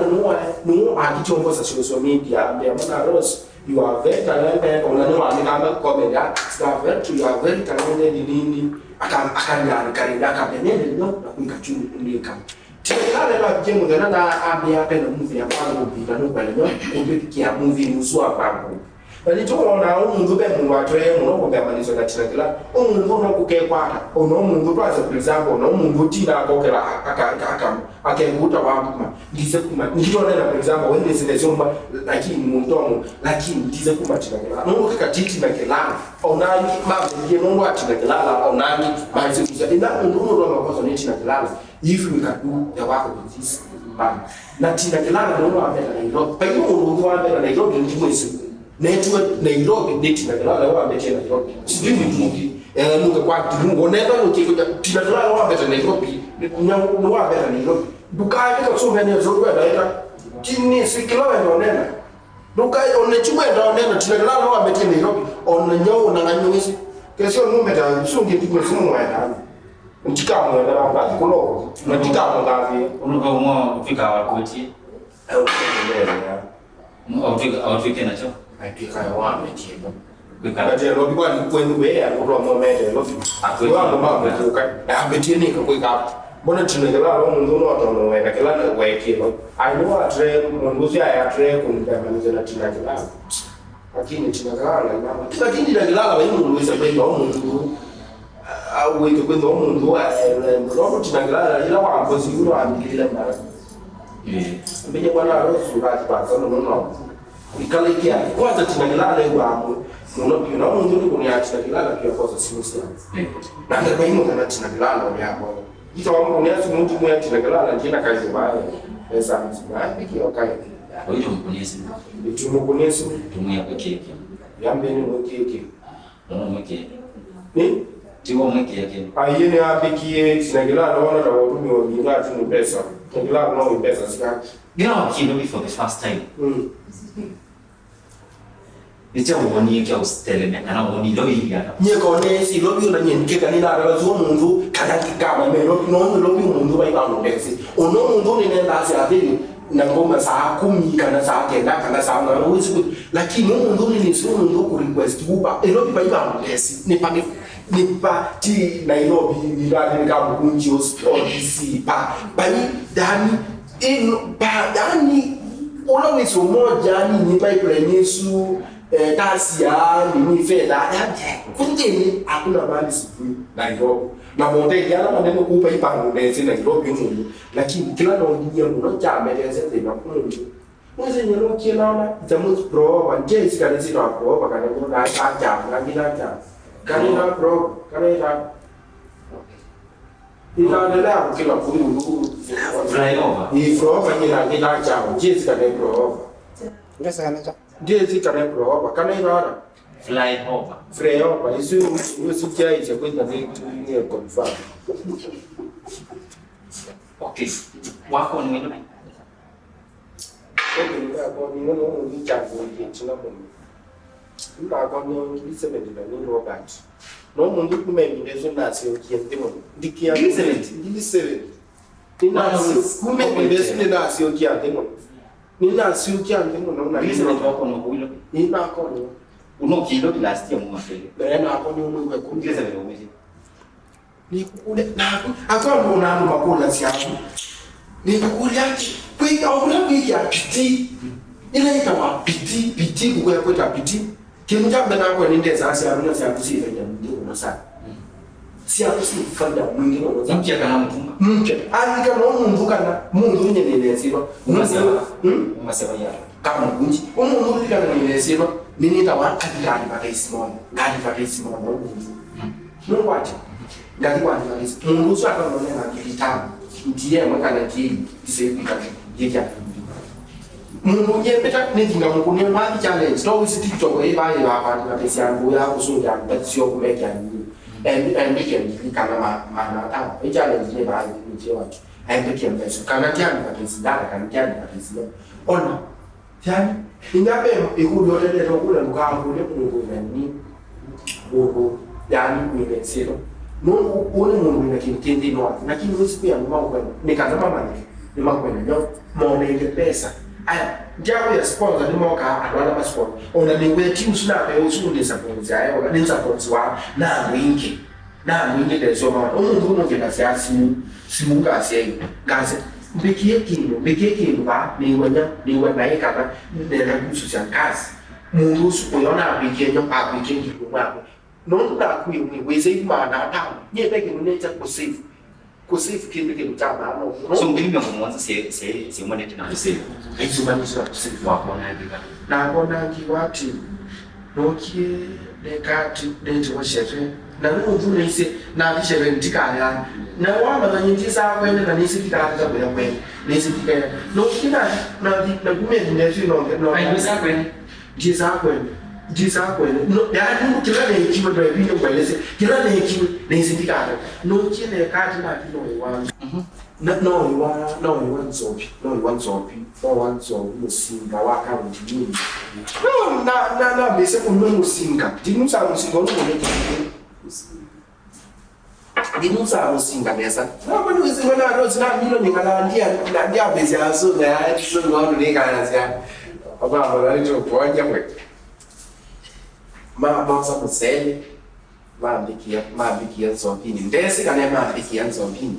nũũ akitiongosa social media ambĩa mwana Rose. You are very talented. Ona nĩwaandĩkanga comment, ah, it's not very true, you are very talented nini. Aka-, akaniandĩka rĩngĩ, akambĩa nende nyo na kwĩka kyu nĩka. Tina Kĩlala ĩla avikie mũthenya na ambĩa pena movie ya Bango Movie na nũkwenda nyo kũmbĩthĩkĩa movie nusu wa Bango. Na nĩtũwona ũmũnthĩ ve mũndũ atwee mũno kũmbĩa malisyo na Tina Kĩlala. Ũmũnthĩ no kũkekwata. Ona ũmũnthĩ twasya for example, ona ũmũnthĩ Tina akokela aka-, aka-, aka-, akekũta wambuma. Ndize kuma, nditonena for example, when this is the same, lakini mũndomo, lakini ndize kuma Tina Kĩlala. Nũndũ kaka ti Tina Kĩlala, onangi mambĩie nũndũ wa Tina Kĩlala, onangi maisikuza. Ina mũndũ ũmwe wa makosa nĩ Tina Kĩlala. If we can do the work with this man. Na Tina Kĩlala nũndũ wa meta Nairobi. Paiyo mũndũ ũngĩ wa meta Nairobi ndi mwezi. Netwe Nairobi, nĩ Tina Kĩlala wa meta Nairobi. Sijui mtungi. Eh, nunga kwa kimungo. Nenda nukikuja Tina Kĩlala wa meta Nairobi. Nĩ wa meta Nairobi. Ndũkaete kasũmene zokwenda ĩla. Tini sikĩla wenda ũnena. Ndũkae, one chumwenda ũnena, Tina Kĩlala wambĩtie Nairobi. Ona nyau na ng'anyũ ĩsu. Kesio numeta, sungi ndikwe simu mwenda. Ndikamwenda, na ngathi kũlo. Na ndikamũthathie. Ũnũka ũmwe ũtwĩka wa kwetie. Eh, ũtwĩka. Autwĩke nakyo. Aitwĩka wamĩtie. Kwĩka. Ati Nairobi kwani kwenu we ya kutwa mo mete Nairobi. Akwĩka. Kwa mo mambe kuka. Ambĩtie nĩ kwĩka. Mbona Tina Kĩlala mũndũ no tono weka kĩla na wekĩlo. Ai no atre mũndũ ũcio aya atre kũngamaniza na Tina Kĩlala. Lakini Tina Kĩlala na mama. Lakini Tina Kĩlala wa mũndũ wĩsa kwĩka mũndũ. Awĩke kwĩthĩwa mũndũ aelewe mũno kũtinangĩla ĩla wambosi yu nĩwambĩlĩle mbara. Ĩĩ. Mbĩnye mwana arosu ngati kwasa mũno no. Ikalĩkĩa kwanza tinangĩla alewa amwe mũno biũ na mũndũ nĩ kũnĩa tinangĩla na pia kosa simu sia. Ĩĩ. Na ndepa imo kana tinangĩla no ya kwa. Ito wa mkuni asu mutu mwe ati na kala na jina kazi mbaya. Pesa mzima. Biki okay. Kwa hiyo mkunesi. Itu mkuni asu. Tumia kwa keki. Yambe ni mkeke. Ndio mkeke. Ni? Tiwa mkeke. Aye ni abikie tina kila na wana na watu ni wa minga tu ni pesa. Kila na ni pesa sika. Ngĩla wakiilo vi for the first time. Mm. Nĩkya wonie kya ũsitelemya kana woni ilo ilyana. Nyie konesi lobi ona nyie nikeka nina rara zuo mundu kana kama me lobi no lobi mundu bai ba mundesi. Ono mundu ni nenda asi athini na ngoma saa kumi kana saa kenda kana saa na wezi ku lakini mundu ni ni sio mundu ku request uba elobi bai ba mundesi ni pa ni pa ti Nairobi ni ndani ni kama kunji o D C pa bai dani Ĩno, pa, yani, ũla wĩsĩ ũmoja nini pipeline ĩsu, eh, tasia nini fedha, yani, kũndĩnĩ hakuna mali sijui Nairobi. Na moteli ala manene kupa ipango nesi Nairobi mũno, lakini kĩla nonginie mũno kyametese thĩna kũndũ. Mwezi nyelo kielana, it's a most proverb, and jesi kana sita proverb kana nyona acha, ngina acha. Kana ina proverb, kana ina Ĩtanda ya kũkĩla kũi ũlũ. Flyover. Ĩ flyover nyina ĩna kyaũ. Jesi kana ĩ flyover. Ngesa kana kya. Jesi kana ĩ flyover. Kana ĩtanda. Flyover. Flyover. Isu isu kyaisya kwĩtha nĩ nĩ confirm. Okay. Wako ni wenu. Okay, nĩnakoniwe no mũndũ kyambĩĩe ĩtina mũno. Nĩnakoniwe ngili seventy na nĩ Robert. No mũndũ kuma ĩvinda ĩsu nĩnasyokie nthĩ mũno. Ndikia Ngili seventy? Ngili seventy. Nĩnasyo- kuma ĩvinda ĩsu nĩnasyokia nthĩ mũno. Nĩnasyokia nthĩ mũno na Ngili seventy wako no kuilo. Nĩnakoniwe. Unokilo last year mwaka ile. Na nĩnakoniwe mwei wa ĩkũmi. Ngili seventy umezi. Nĩkũkũlya naku akwamba ona andũ makũlasya aku. Nĩkũkũlya ati kwĩka ũla kwĩkĩa pitii ĩla ĩtawa pitii pitii kũkwĩa kwĩta pitii. Kĩndũ kya mbee nakwa nĩndesaa syaku na syaku syĩ faida mwingĩ mũno sana. Syaku syĩ faida mwingĩ mũno sana. Mpya kana mtumba. Mpya alika no mũndũ kana mũndũ nye nĩnesĩwa. Umaseva. Hmm? Umaseva ya. Kama mũkunji ũmũndũ ũlikana nĩnesĩwa nĩnĩtawa athi advertise mono. Advertise mono. Nũkwatya, ngathi kwa advertise. Mũndũ ũsu akanonena ngili itano. Ndia ĩmwe kana ngili isĩ kwĩka ngĩkya. Mũndũ ũngĩ mbĩta nĩthi ngamũkũnĩa mathi challenge. No wĩsĩ TikTok ĩva ĩva kwa advertise ya ngũũ ya kũsũngĩa mbesa syo kũmekya nini. Embĩkya ngili kana ma- maana atano. Ĩ challenge nĩ vaa nĩtie watu. Embĩkya mbesa. Kana ndia advertise data, kana ndia advertise. Ona. Yani, ĩndĩ ve ĩkũlyo ũtendete ũkũlya ndũkakũlye mũndũ wĩna nini, mũndũ, yani, wĩna ĩsĩlo. Nũndũ ũũ nĩ mũndũ wĩna kĩndũ kĩ nthĩnĩ wake, lakini wĩsĩ kwĩ andũ maũkwenda, nĩ kana mamanye, nĩmakwenda, no, monenge mbesa. Aya, ndyakwĩa sponsor nĩmokaa andũ ala masponsor. Ona nĩwĩa ti ũsu na mbee ũsu nĩ sponsor ayo, ona nĩ sponsor wa na andũ aingĩ. Na andũ aingĩ ndesoma. Ũmũnthĩ ũmũnthĩ nasya simũ, simũ ngasya ĩ, ngasya, mbĩkie kĩndũ, mbĩkie kĩndũ vaa, nĩwanya, nĩwa naĩ kana nenda kusũsya ngasi. Mũndũ ũsu ũyo nambĩkie nyo, ambĩkie ngili mwakwe. Nũndũ nakuĩ mwĩ, wĩsei maana atano. Nyie ve kĩndũ nĩkya kũsave, kũsave kĩndũ kĩndũ kya maana mũno. So ngili mĩongo mũonza sye sye sye mwanete na kusave. Aisũmanĩsya kũsave. Wakona ndika. Nakona ngiwa ati, Nookie neka ati ndetewa sherehe. Na nũndũ nĩsĩ nathi sherehe ndikaya. Na wamanya nyie ndisaa kwene na nĩsĩ ndikatata kũya kwene. Nĩsĩ ndikaya. Nookie na nathi na kumia ĩvinda ĩsu ĩnonge no. Ai, ndwĩsaa kwene? Ndisaa kwene. Ndisaa kwene. No, yaani nũndũ kĩla neekiwe ndwevinye ngwelesye. Kĩla neekiwe nĩsĩ ndikatata. Nookie neka ati nathi no ĩwanza. Mhm. Na, no ĩwa, no ĩwa Nzovi, no ĩwa Nzovi, no wa Nzovi mũsinga wa kaunti nini. No, na, na, na, mĩse kũnywa mũsinga. Ndinusa mũsinga ũno mũnene. Ndinusa mũsinga nesa. Na, mani wĩsĩ mwana wa Rose, na, milo ningala ndia, na, ndia mbezi ya so, na, ya so, no, ningala sia. Baba, baba, ndio kuanja kwe. Ma, ma, sa musele. Mambĩkĩa, mambĩkĩa Nzombinĩ. Ndeesĩ kana mambĩkĩa Nzombinĩ.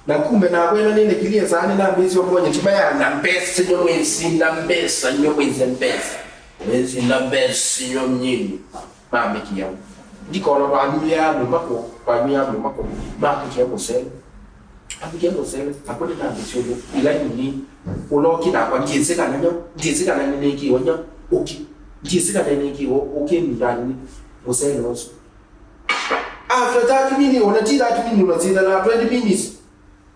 Na kumbe nakwa ĩla nĩnĩkilyĩ saa nĩnambĩĩsye ũmonye ntima ya na mbesa nyo mwĩsinda mbesa nyo mwĩsĩ mbesa. Mwĩsinda mbesa nyo mnyinyi. Mambĩkĩa. Ndikona twanyuĩa mũmako, twanyuĩa mũmako. Mambĩkĩa mũsele. Ambĩkĩa mũsele, nakwa nĩnambĩĩsye ũndũ. Ĩla nyunyi, ũla ũkĩ nakwa, ndyĩsĩ kana nyo, ndyĩsĩ kana nĩnĩkĩwa nyo, ũkĩ. Ndyĩsĩ kana nĩnĩkĩwa, ũkĩ ndanĩ, mũsele ũsu. After thirty minutes, ona ti thirty minutes, unashinda na twenty minutes.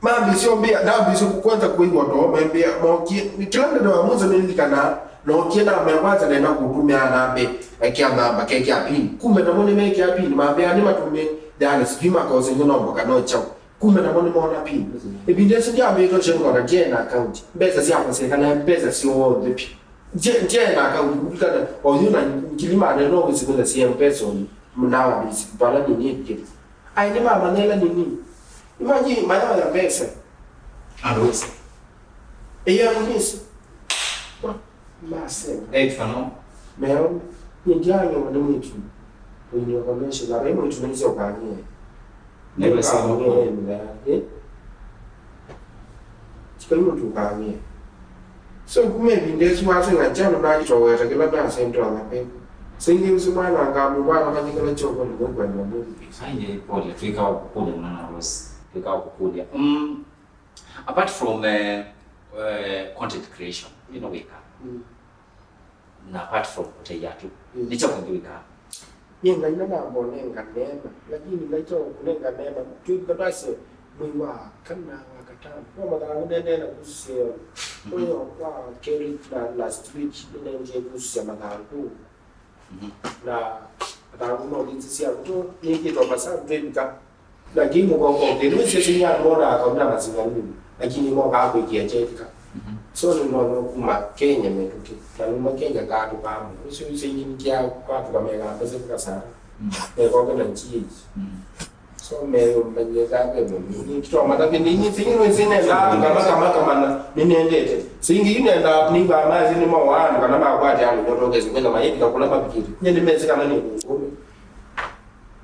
Mambĩsye ũmbĩa, ndambĩsye kwanza kwĩw'a too mambĩa, mokie, kĩla ndeto ya mwanzo nĩlilikana, nokie namea kwanza nenda kũtũmĩa namba, ekĩa namba, kekĩa pin. Kumbe namo nĩmekĩa pin, mambĩa nĩmatũmĩe, yani sijui makosa nĩ nombo kana chao. Kumbe namo nĩmona pin. Ĩvinda ĩsu ndyambĩtwe chengo na ndiena account. Mbesa syakwa syekana mbesa syonthe pyu. Ndiena account, kulikana, oyu na ngili mane no wĩsĩ mbesa cia mpesa oyu. Nowadays, vala nini ĩvikĩte. Ai, nĩmamanya ĩla nini. Imagine, mayoya mbesa. Andũ wĩsĩ. Ĩyo nĩsĩ. Masema. Ex ano. Meo, nĩndianywa nĩ mwĩtu. Wenye information, na bai mwĩtu nĩsĩ ũkanyie. Nĩwe sema. Ũkanyie, eh? Chikai mũndũ ũkanyie. So, kuma ĩvinda ĩsu waseng'a kyalo nakitoweta kĩla nasendwa na pepo. Singĩ ũsu mwana ngamũmwana manyikala kyoko nĩmwe kwenda mũndũ. Ai, pole, twĩka ũkũkũlya mwana Rose. Twĩka ũkũkũlya. Mm, apart from, eh, eh, content creation, ĩno wĩka. Mm. Na apart from kũtethya andũ, mm, nĩ kyaũ kĩngĩ wĩkaa? Nyie Ngai ndanamba ũnenga neema, lakini Ngai to kũnenga neema, twĩvika twasye mwei wa kana, wa katano, no mathangũ nendee na kuhusu seo. Mhm. Ũyo wa kerĩ na last week nĩnendie kuhusu sya mathangũ. Mhm. Na mathangũ no linzi sya ngũ, nĩkĩtwa masavu twĩvika. Lakini mũkoko ũkĩlĩ wĩsĩ sinya andũ monaa kaunda masinga nini, lakini mokaa kwĩkĩa kyetika. Mhm. So nĩnonwa kuma Kenya mĩtũkĩ, na numa Kenya ngatũkaa mũno. Ũsu wĩsĩ ingĩ nĩkĩa kwatũka mega mbesa kũka sana. Mm. Mekoke na G H. Mm. So meyo manyeza be mami. Nĩtwa matabi nini singi wĩsĩ nenda kama kama kama na nĩnendete. Singi yu nenda nĩva mazi nĩ mawandu kana makwate andũ nyotoke sikwenda mayĩtika kula mapikiri. Nye nĩmesĩ kana nĩ ngũngũme.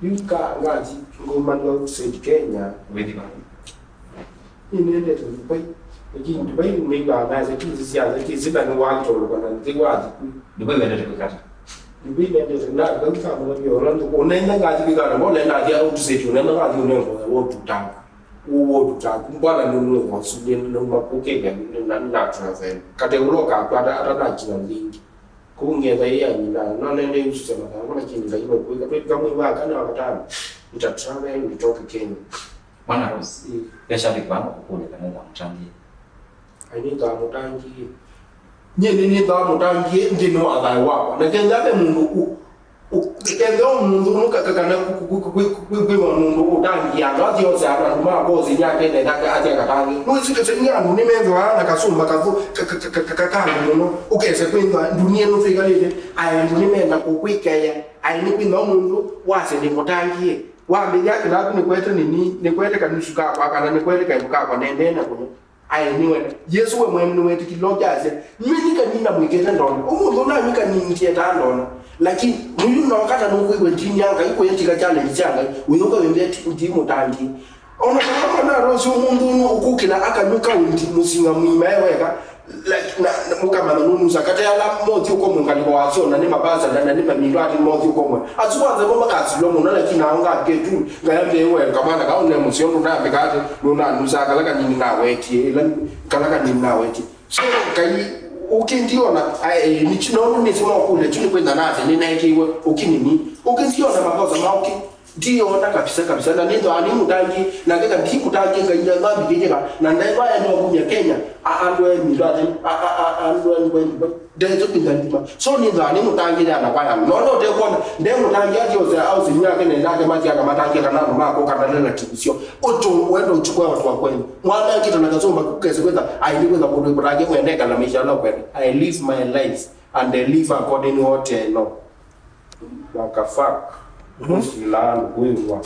Yu ka ngati ngũmanĩwa Saint Kenya. Wĩthima. Nĩnendete Dubai. Lakini Dubai nĩiwaa nasa kĩsi syaza kĩsi na nĩwakitoloka na nthĩ wa thukulu. Dubai wendete kwĩkata. Dubai nendete na kauka mwana pia ũla ndũkũ. Ũnenda ngati kwĩkata, mbona nenda athi out set, ũnenda ngati ũnengo ya wotu tangu. Uwo tutakumbwana nũnũũvosu nĩ nũma kũkĩlya na na travel. Kate ũla ũkakwata ata nakina nthĩngĩ. Kũu ngetha ĩĩ anyina, no nende ĩususya mathangũ, lakini Ngai nũkwĩka. Twĩka mwei wa kana wa katano, nita travel, nitoke Kenya. Mwana Rose, mm, ve shabiki vano kũkũlya kana ngamũtangĩe. Ai, nĩngamũtangĩe. Nyie nĩ nĩthaa mũtangĩe nthĩnĩ wa thayũ wakwa. Na kenda ve mũndũ ũ-, ũ-, kenda o mũndũ ũnũ ka-, ka-, kana kwĩwa mũndũ ũtangĩe andũ athi ose andũ ma bosi nyakene nake athi akatangĩe. Nũĩsĩ kĩseng'e andũ nĩmethĩwa na kasũmba kathũ, ka-, ka-, ka-, ka-, ka-, kangu mũno. Ũkese kwĩthwa ndunia ĩno twĩkalĩte, aĩ andũ nĩmenda kũkwĩkea, aĩ nĩkwĩthwa mũndũ wasya nĩmũtangĩe. Wambĩthya kĩlavu nĩkwete nini, nĩkwete kanusu kakwa, kana nĩkwete kaĩvu kakwa nendee na kũnywa. Aĩ nĩwe. Yesũ we mwene nĩwetĩkĩlile ũkyasya, "Nyie nĩ kanini namwĩkĩte ndona. Ũmũnthĩ ũnanyuka nini ndiendaa ndona." Lakini mũyu noka na nũkwĩw'a ndini ya Ngai, kũya ndika challenge sya Ngai, ũyũka wĩmbĩa ti, ti mũtangĩe. Ona kana mwana Rose ũmũnthĩ ũnũ ũkũkĩla akanyuka ũndi mũsinga mũima e weka, like, na, na mũkamanya nũnusa kate ala mothi ũkomwe ngalĩko wasyo, na nĩ mapasa, na, na nĩ mamindũ ati mothi ũkomwe. Asu kwanza mo makasilwa mũno, lakini nao ngake tu, ngaya mbee we, kamwana kau ne mũseo ndũnambĩka ati, nũnanusa kala kanini nawetie, ila kala kanini nawetie. So, Ngai, ũkĩndiona, ai, nĩkyu nonu nĩsĩ no kũlya, kyu nĩ kwĩtha nathi, nĩneekĩiwe, ũkinini. Ũkĩndiona makosa ma ũkĩ, ndiona kabisa, kabisa, na nĩthwa nĩ mũtangi, na ndeka ndi mũtangi, Ngai na mambikĩte ka, na ndaĩva enda kumya Kenya, a, andũ e mindũ ati, a, a, a, andũ e ndũe ndũe. Ndetũ pinga nduma. So nĩthwa nĩ mũtangĩre ana kwa yano. No, no, ndekuona, nde mũtangĩ ati ose, au sinyake nendake mati aka matangĩ kana andũ mako kana relatives sio. Ũtũ wendo ũchukua watu wa kwenu. Mwana akita na kasomba kukese kwenda, ai nĩ kwenda kũndũ kũtangĩ mwendeka na maisha no kwenda. I live my life and I live according what I know. Wakafak. Mhm. Kusilaanu kwĩw'a.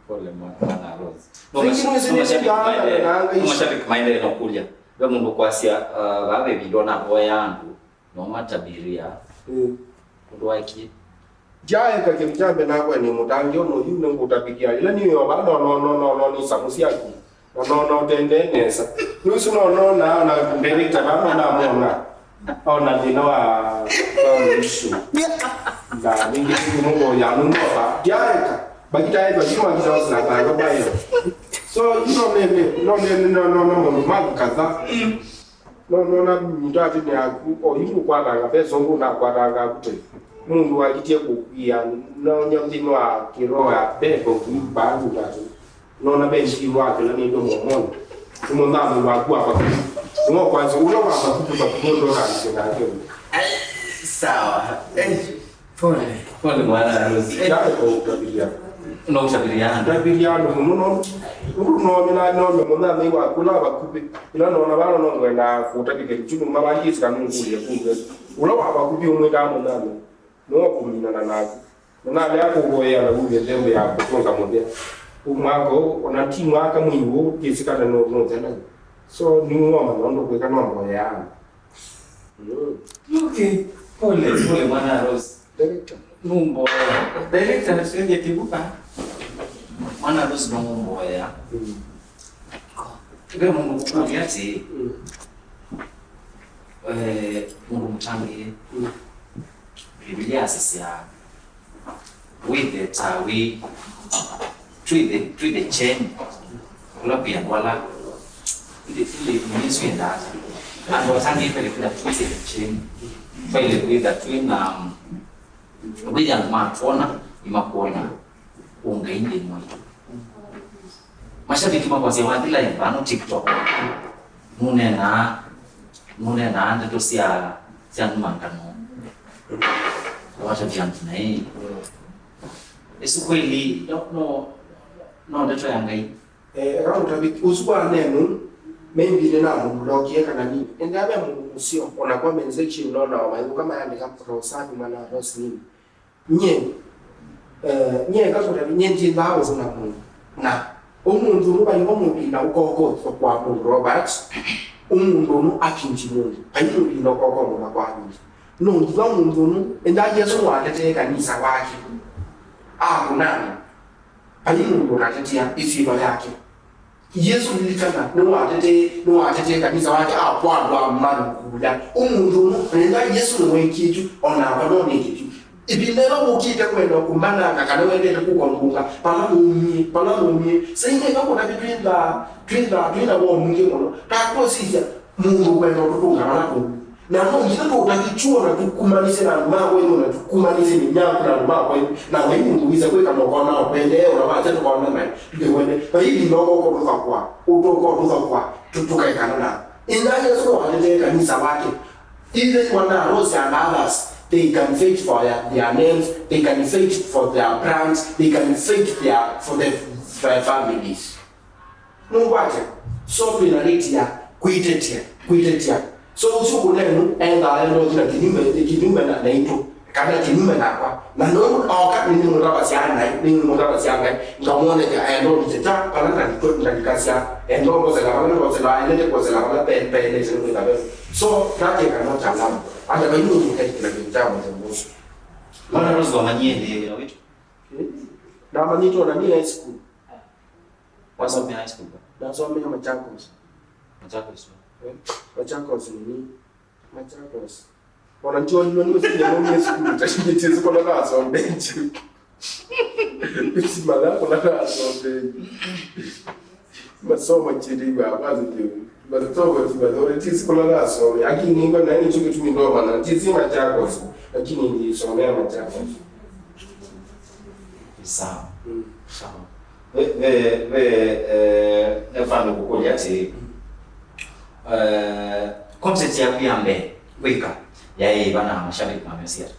Pole mwa-, mwana Rose. No, thank you, mashabiki maendee, no, mashabiki maendee no kũlya. Ve mũndũ kwasya, uh, vaa ve video navoya andũ, no matabiria. Mm. Ũndũ wakie. Ndyaeka kĩndũ kya mbee nakwa nĩ mũtangĩo no yu nĩngũtabiria. Ĩla nĩ yo vaa no, no, no, no, no, nĩ samu syaku. Na no, no, tendee nesa. Nũsu no, no, na, na director vaa no namwona. Ona thĩna wa, wa mũico. Na ningĩ nĩngĩ mũndũ ya mũmboka. Ndyaeka. Bakita ĩtwa yu makita ũsina kanga bayo. So, you know, nene, no, nene, no, no, no, mũndũ maku kadha. No, no, na mĩtũ atĩ nĩ aku, o yu ũkwatanga pesa ũngĩ ũnakwatanga akute. Mũndũ wakitie kũkwia, no, nyamthĩnĩ wa kĩroho ya pepo kũiba akutatu. Nona ve ntimu wake na nĩndũ mũmoni. Nĩ mũthambi waku wa vakuvĩ. Nĩwe kwanza ũla wa vakuvĩ vakuvĩ ũndũ ũrandĩke nake. Ai, sawa. Eh, pole, pole mwana harusi. Eh, Ndakũtaviria. No ũtaviria andũ. Taviria andũ mũno no. Ũndũ none na none mũthambi waku ũla wa vakuvĩ. Ila nona vano no ngwenda kũtavika kitu mavangĩsi kana ngũlye kumbe. Ũla wa vakuvĩ ũmwĩkaa mũthambi. Nĩwe kũminana naku. Na nalea kũvoyea na umye nthembo ya kũtũnga mũthya. Mwaka ũũ, ona ti mwaka mwei ũũ, ndĩsĩ kana no, no thela. So, nĩwoma nũndũ kwĩka no mboya yangu. Mm. Okay. Pole, pole mwana Rose. Director. Numboya. Director, sio kibuka. Mwana Rose no mboya. Mm. Ve mũndũ kũkũlya atĩ, mm, eh, mũndũ mũtangĩĩe. Mm. Biblia yasisya, wĩtheta wĩ, twĩthe, twĩthe kyeni, kũla kwĩ andũ ala, ĩndĩ, ĩndĩ, ĩndĩ ĩsu yendaa ata? Andũ atangĩĩe vaile kwĩtha twĩthe kyeni, vaile kwĩtha twĩ na, um, wĩthe andũ matwona, nĩmakwona. Ũngai nthĩnĩ waitũ. Mashabiki makwasya wathi live vano TikTok. Nũneenaa, nũneenaa ndeto sya, sya numangano. Watavya andũ naĩ. Ĩsu kweli, no, no, no ndeto ya Ngai. Eh, eka mũtaviki ũsu wa nenu, maybe nĩnamũblokie kana nini. Endaa ve mũndũ mũseo, ona comment section nona wamaĩthũka mayandĩka Rosani mwana wa Rose nini. Nyie, eh, nyie ngakũtavya, nyie ndyĩthaa ũsu na mũndũ. Na ũmũnthĩ ũnũ vai vo mũvinda ũkokothwa kwa mũndũ Robert, ũmũnthĩ ũnũ akindi mũndũ. Vai mũvinda ũkokothwa kwa mũndũ. No nginya ũmũnthĩ ũnũ, enda Yesũ nĩwatetee kanisa wake. Akũnana. Vai mũndũ ũnatetea ĩsyĩtwa yake. Yesũ lilikana, nĩwatetee, nĩwatetee kanisa wake akwatwa manukula. Ũmũnthĩ ũmwe, nenda Yesũ nĩwekie kyu, o nakwa no nĩke kyu. Ĩvinda ĩla wũkĩte kwenda kũmbananga kana wendete kũkwa ngunga, pala nũmie, pala nũmie. Saineka kũna twĩthaa, twĩthaa, twĩna woo mwingĩ mũno. Takwasisya, mũndũ kwenda ũtũtũnga vala kũu. Na no nginya tũũtavye kyũa na tũkumanisye na andũ ma kwenyu, na tũkumanisye mĩnyako na andũ ma kwenyu, na vai mũndũ wĩsa kwĩka moko na ũkwendee, ona wasya tũkaona naĩ, tũkĩwene. Vai ĩvinda ũkoka ũtũthakũa, ũtoka ũtũthakũa, tũ-, tũkaekana na. Ĩndĩ Yesũ no atetee kanisa wake. Even when Rose and others, they can fight for their, their names, they can fight for their brands, they can fight their, for their, their families. Nũkwatya? So twĩ na right ya kwĩtetea, kwĩtetea. So ũsu kũnenu endaa enda ũthi na kĩnyume, kĩnyume na, naitũ, kana kĩnyume nakwa. Na nũndũ oka nĩnĩmũtavasya naĩ, nĩnĩmũtavasya Ngai, ngamwonethya enda ũliteta vala ndalika-, ndalikasya, enda ũmbosela vala ndosela, aendete kwosela vala pe-, peelete nĩkwĩka ve. So that I cannot allow. Ata vai nũndũ ũkaikĩla kĩndũ kya mũthemba ũsu. Mwana Rose wamanyie nthĩ wĩra witũ? Eh? Namanyĩtwe ona nĩ high school. Wasomea high school ba? Nasomea Machakos. Machakos ba? Eh, Machakos nini? Machakos. Ona ndio ndio ndio sisi ndio school. Tashije tezi kwa na so bench. Sisi mala kwa na so bench. Masomo chiri ba bazi ndio. Masomo chiri ba ndio tezi kwa na so. Lakini ngo na nini chuki tumi ndo mana. Tezi Machakos. Lakini nilisomea Machakos. Sawa. Mm. Sawa. Ve, ve, ve, eh, nĩ vandũ kũkũlya atĩ, eh, concert yaku ya mbee kwĩka yaĩ ĩva na mashabiki mamesĩ ata?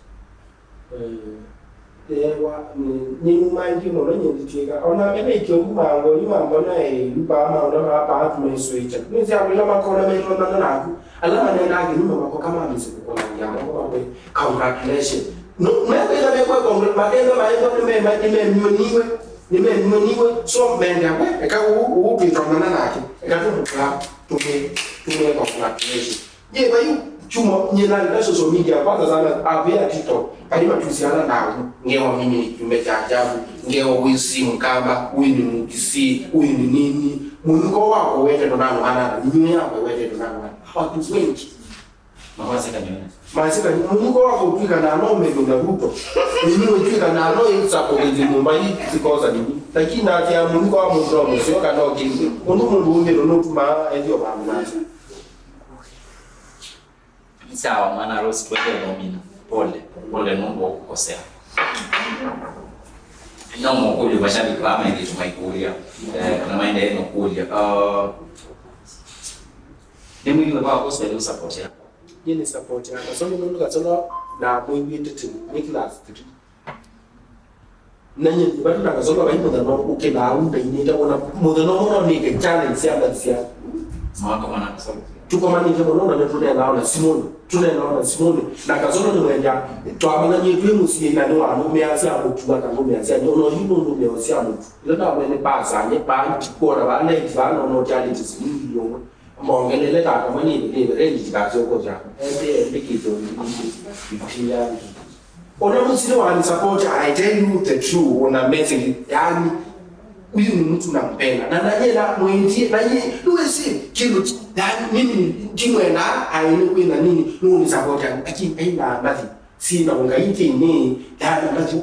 Eh, ewa, nĩ, nĩnũmangie mũno nyie nditw'ĩka. Ona mbele ikĩu mango, yu mambona, eh, yu paa maona paa, paa tumeswĩcha. Nĩsya kũla makona metondana naku. Ala manendaa kĩnyume makoka mamĩsĩ kũkũlangia moko makwe. Congratulations. No, mekwĩla mekwe congratulations. Makenda maenda nĩmema-, nĩmemioniwe. Nĩmemioniwe. So, mende we, eka uu, uu twĩtondana nake. Eka tũmũkla, tũmĩ-, tũmĩ congratulations. Ye, vai, chuma, nye nalila social media, kwanza sana, apia TikTok. Kali matusi ala nao. Ngewa mimi ni kiumbe cha ajabu. Ngewa huyu si Mkamba, huyu ni Mkisii, huyu ni nini. Mũnuko wako wete ndonano hana, nyuo yako wete ndonano hana. Watu wengi. Makwasya kanyona. Masika, mũnuko wako ũtw'ĩka na no mendo na Ruto. Nini ũtw'ĩka na no ĩsapogezi nyũmba hii sikosa nini. Lakini natia mũnuko wa mũndũ no mũseo kana ũkĩngĩ. Ũndũ mũndũ ũngĩ no nũtuma ethio vandũ nasi. Sawa, mwana Rose, twende nomina. Pole, pole nũndũ wa kũkosea. No mũkũlyo mashabiki vaa maendete maikũlya, eh, kana maendee na kũlya. Ah, nĩ mwini wa gospel ũ support ya? Niĩ nĩ support ya Kasolo, nũndũ Kasolo namwĩw'ĩte tene, nĩ class three. Na nyie, vatũ na Kasolo vai mũthenya ũkĩlaa ũndainĩte, ona mũthenya ũmwe no nĩke challenge sya mbathi sya. Mwakomana Kasolo. Tũkomanĩte mũno, na nĩtũneenaa ona simũnĩ. Tũneenaa ona simũnĩ. Na Kasolo nĩwenda, twamanyanie twĩ mũsyĩ, na nĩwanũmĩasya mũtu, akangũmĩasya nyie, ona yu nũndũmĩasya mũtu. Ĩla ndamwene pasa, nye paa, ndikuona vaa light, vaa nono challenge simũnĩ. Mongelele tata manyĩve nĩve rendi ndikasyokoja. Ende, ende kĩtho, ipia. Ona mũsili wa support, I tell you the truth, ona message, yani, huyu ni mtu nampenda. Na nanyela mwendie, na ye, nuwezi, kilo, yani, mimi, ndimwenda, aine kwina nini, nuni support, yani, lakini, aina, mbathi, sina ungaiti ni, yani, mbathi,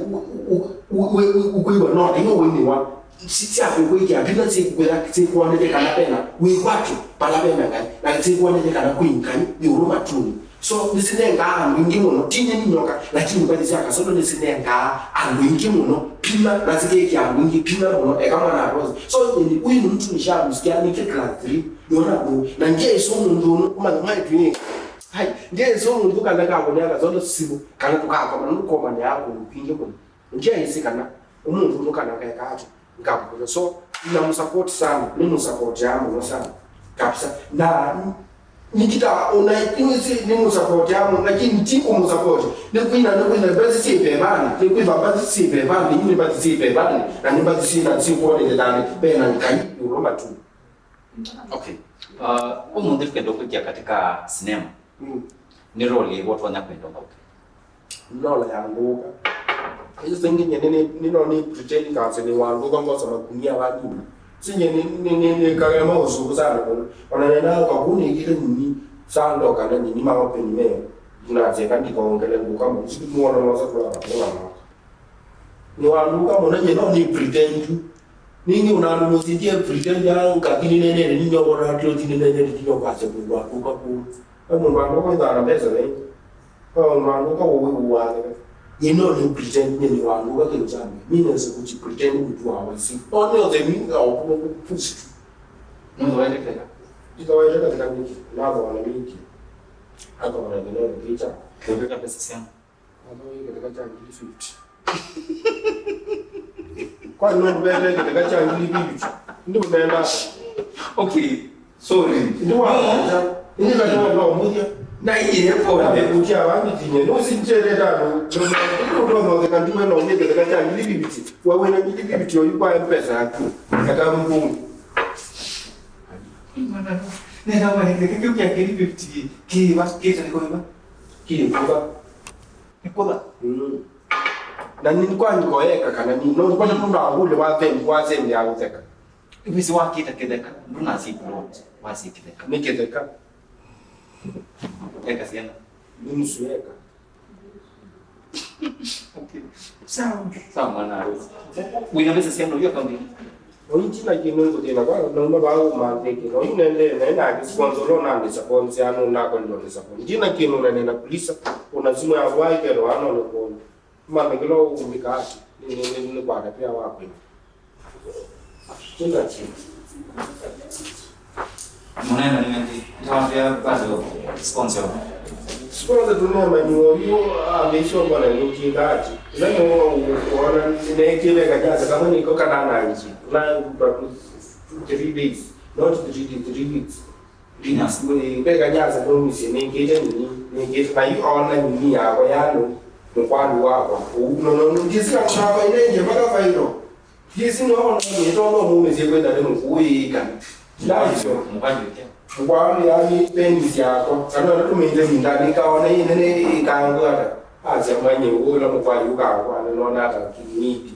ukwiwa, no, iyo winiwa, si, si akwĩkwĩkĩa, pila sikwĩkwĩkĩa, sikwonete kana pena, wĩkwatyo, pala pena Ngai, na sikwonete kana kwĩ Ngai, yũlũ matuni. So, nĩsinengaa andũ aingĩ mũno, ti nyie nĩ nyoka, lakini mbathi sya Kasolo nĩsinengaa andũ aingĩ mũno, pima, na sikĩkĩa andũ aingĩ, pima mũno, eka mwana Rose. So, nyeni, huyu ni mtu nishamsikia, nĩke class three, nĩona andũ, na nje iso mũndũ ũnũ, kuma nyuma yetu yĩ. Hai, nje iso mũndũ kana kakũnea Kasolo simu, kana tũkakoma, nũkomane yako, kwingĩ mũno. Nje isi kana, ũmũndũ ũnũ kana keka ati. Ngakũkũlya. So, namsupport sana, nĩmũsupportaa mũno sana. Kabisa. Na, nikita, ona, nĩwĩsĩ, nĩmũsupportaa mũno, lakini ti kũmũsupport. Nĩkwina, nĩkwina, mbathi syĩ vevanĩ, nĩkwĩva mbathi syĩ vevanĩ, nĩ mbathi syĩ vevanĩ, na nĩ mbathi syĩ na syĩ kwonethanĩ, ve na Ngai, yũlũ matu. Okay. Uh, ũmũnthĩ tũkenda kũikia katika sinema. Mm. Nĩ role ĩvo twonya kwenda ũke? Nĩ role ya ndũka. Hiyo sasa ingĩ nyene nĩ, nĩ no nĩ pretend kasi nĩ wa ndũka ngosa makunia wa nini. Si nyene nĩ, nĩ, nĩ, nĩ kagema ũsuku sana mũno. Ona nena kwa kuni ikite nini, sando kana nini ma open mail. Tunacheka ndikaongele ndũka mũno. Siku muona mwanza kwa kwa mama. Nĩ wa ndũka mũno, nyie no nĩ pretend tu. Ningĩ ũnanũmũsindie pretend ya ngakini nenene, ningĩ ũkona atĩ ũthi nĩ nenene, ningĩ ũkwasya mũndũ wa ndũka kũu. He mũndũ wa ndũka ĩthaa na mbesa naingĩ. He mũndũ wa ndũka ũwĩ ũwatheka. Nyie no nĩ pretend nyie nĩ wa ndũka kĩu kya mbee. Mimi naweza kuji pretend mtu wa wasi. Only of the means au push tu. Nũndũ waendekeka? Ndikawaendekeka nĩkĩ? Nathona nĩkĩ? Athona nĩ neno kĩcha. Kĩvika pesa syangu. Ando ĩ kĩtheka kya ngili fifty. Kwa nini ndũvete kĩtheka kya ngili fifty? Ndi ũneena ata? Okay, sorry. Ndi wa kwanza. Ndi wa kwanza no muthia. Na iye pole. Kuti abandi tinye. No si chere tano. Ndi ndo no kika ndiwe no kĩtheka kya ngili fifty. Wewe na ngili fifty oyu kwa mpesa yako. Kata mpungu. Nenda wa kĩtheka kya ngili fifty. Kiva, kita ni kwa. Kiva. Nĩkũtha. Mm. Na nĩ kwa niko eka kana ni no kwa nĩ mũndũ agũle wa thembi wa thembi ya gũtheka. Wĩsĩ wakĩta kĩtheka, ndũnasĩ plot, wasĩ kĩtheka. Nĩ kĩtheka. Eka siana. Nĩ nusu eka. Okay. Sawa. Sawa mwana harusi. Wĩna pesa siana hiyo kambi. Oyu ntina kĩndũ ngũthĩna kwa nauma vaa ũmanthĩkĩ. Na oyu nendee naĩ na akĩsponsor no nandĩsa sponsor ya nũnakolilwa nĩ sponsor. Ntina kĩndũ na nĩna kulisa, ũna simũ ya vaa ĩkelo ano nĩ kũndũ. Mame kĩla ũmbĩka ati, nĩ, nĩ, nĩ, nĩ kwata pia wa kwĩna. Ntina kĩndũ. Mũnene nĩ wendi, nĩtawambia bado sponsor. Sponsor tũnemanyiwa yu, ambĩsyo mbona nĩũkĩka ati. Ĩla nĩ wona nĩkĩle kanyasa kamwe nĩko kanananji. Na, but three days, not three days, three weeks. Yes. Mbeka nyasa no misi nĩkĩte nini, nĩkĩte na yu ona nini yakwa yano, mũkwani wakwa. Ũu, no, no, no, ndisi kama kwa ile nje mpaka fairo. Ndisi no, no, no, no, no, mumisi kwenda nĩ mũkuika. Ndavyo. Mũkwani ũkĩa? Mũkwani yani penis yakwa. Kana tumĩte ndani kaona ine nĩ kangu ata. Acha mwenye uo na mũkwani ukakwa, no, no, nata kiniti.